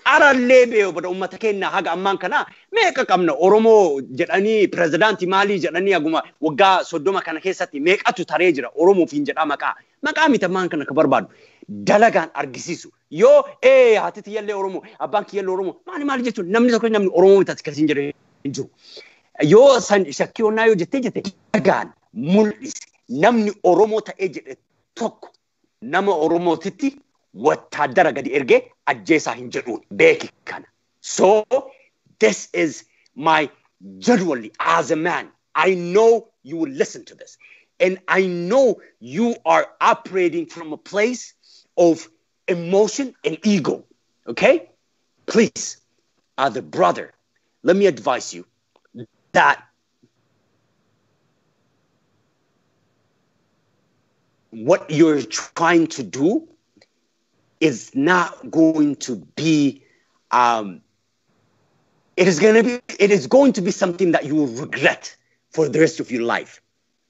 Qarallee bee bada uummata keenya haga ammaan kana meeqa qabna? Oromoo jedhanii pirezidaantii maalii jedhanii haguma waggaa 30 kana keessatti meeqatu taree jira Oromoof hin jedhaa maqaa. Maqaa miti ammaan kana ka barbaadu. Dalagaan argisiisu. Yoo ee haati tiyyallee Oromoo, abbaan kiyyallee Oromoo, maali maali jechuun, namni tokko namni Oromoo miti akkasiin jedhee hin jiru. Yoo san shakkii onnaa yoo jettee jette, dalagaan mul'isi. Namni Oromoo ta'ee jedhe tokko nama Oromootitti wattaaddara gadi ergee ajjeesaa hin jedhuun, beeki kana. So this is my genuinely as a man. I know you will listen to this. And I know you are operating from a place of emotion and ego. Okay? Please, as a brother, let me advise you that what you're trying to do is not going to be it is going to be something that you will regret for the rest of your life.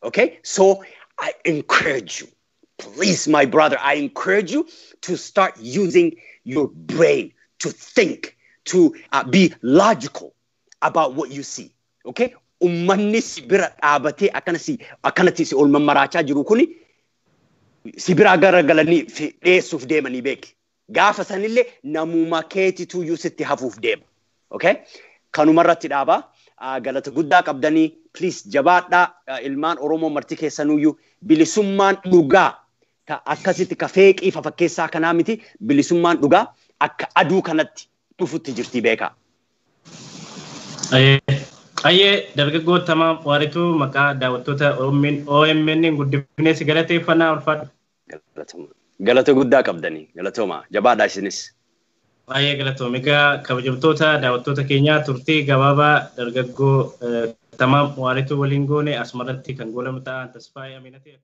Okay, so I encourage you, please, my brother, I encourage you to start using your brain to think, to be logical about what you see. Okay, ummanni si bira dhaabatee akkana si akkanatti si ol mammaraachaa jiru kuni si biraa garagalanii dheessuuf deemanii, beeki. Gaafa sanillee namuma keetituyyuu sitti hafuuf deema. Okay? Kanumarratti dhaabaa. Galata guddaa qabdanii, please jabaadhaa, ilmaan Oromoo marti keessanuyyuu. Bilisummaan dhugaa ta akkasitti ka feeqii fafakkeessaa kanaa miti, bilisummaan dhugaa akka aduu kanatti dhufutti jirti, beekaa. Ayyee, dargaggoo Tamaam Waarituu, maqaa daawwattoota OMN guddifnee si galateeffannaa, ulfaadhu. Galata guddaa qabdanii, galatooma, jabaadhaa isinis. Baay'ee galatoom. Egaa kabajamtoota daawwattoota keenyaa, turtii gabaabaa dargaggoo Tamaam Waarituu waliin goone asumarratti kan goolamu ta'an Tasfaayee Aminati.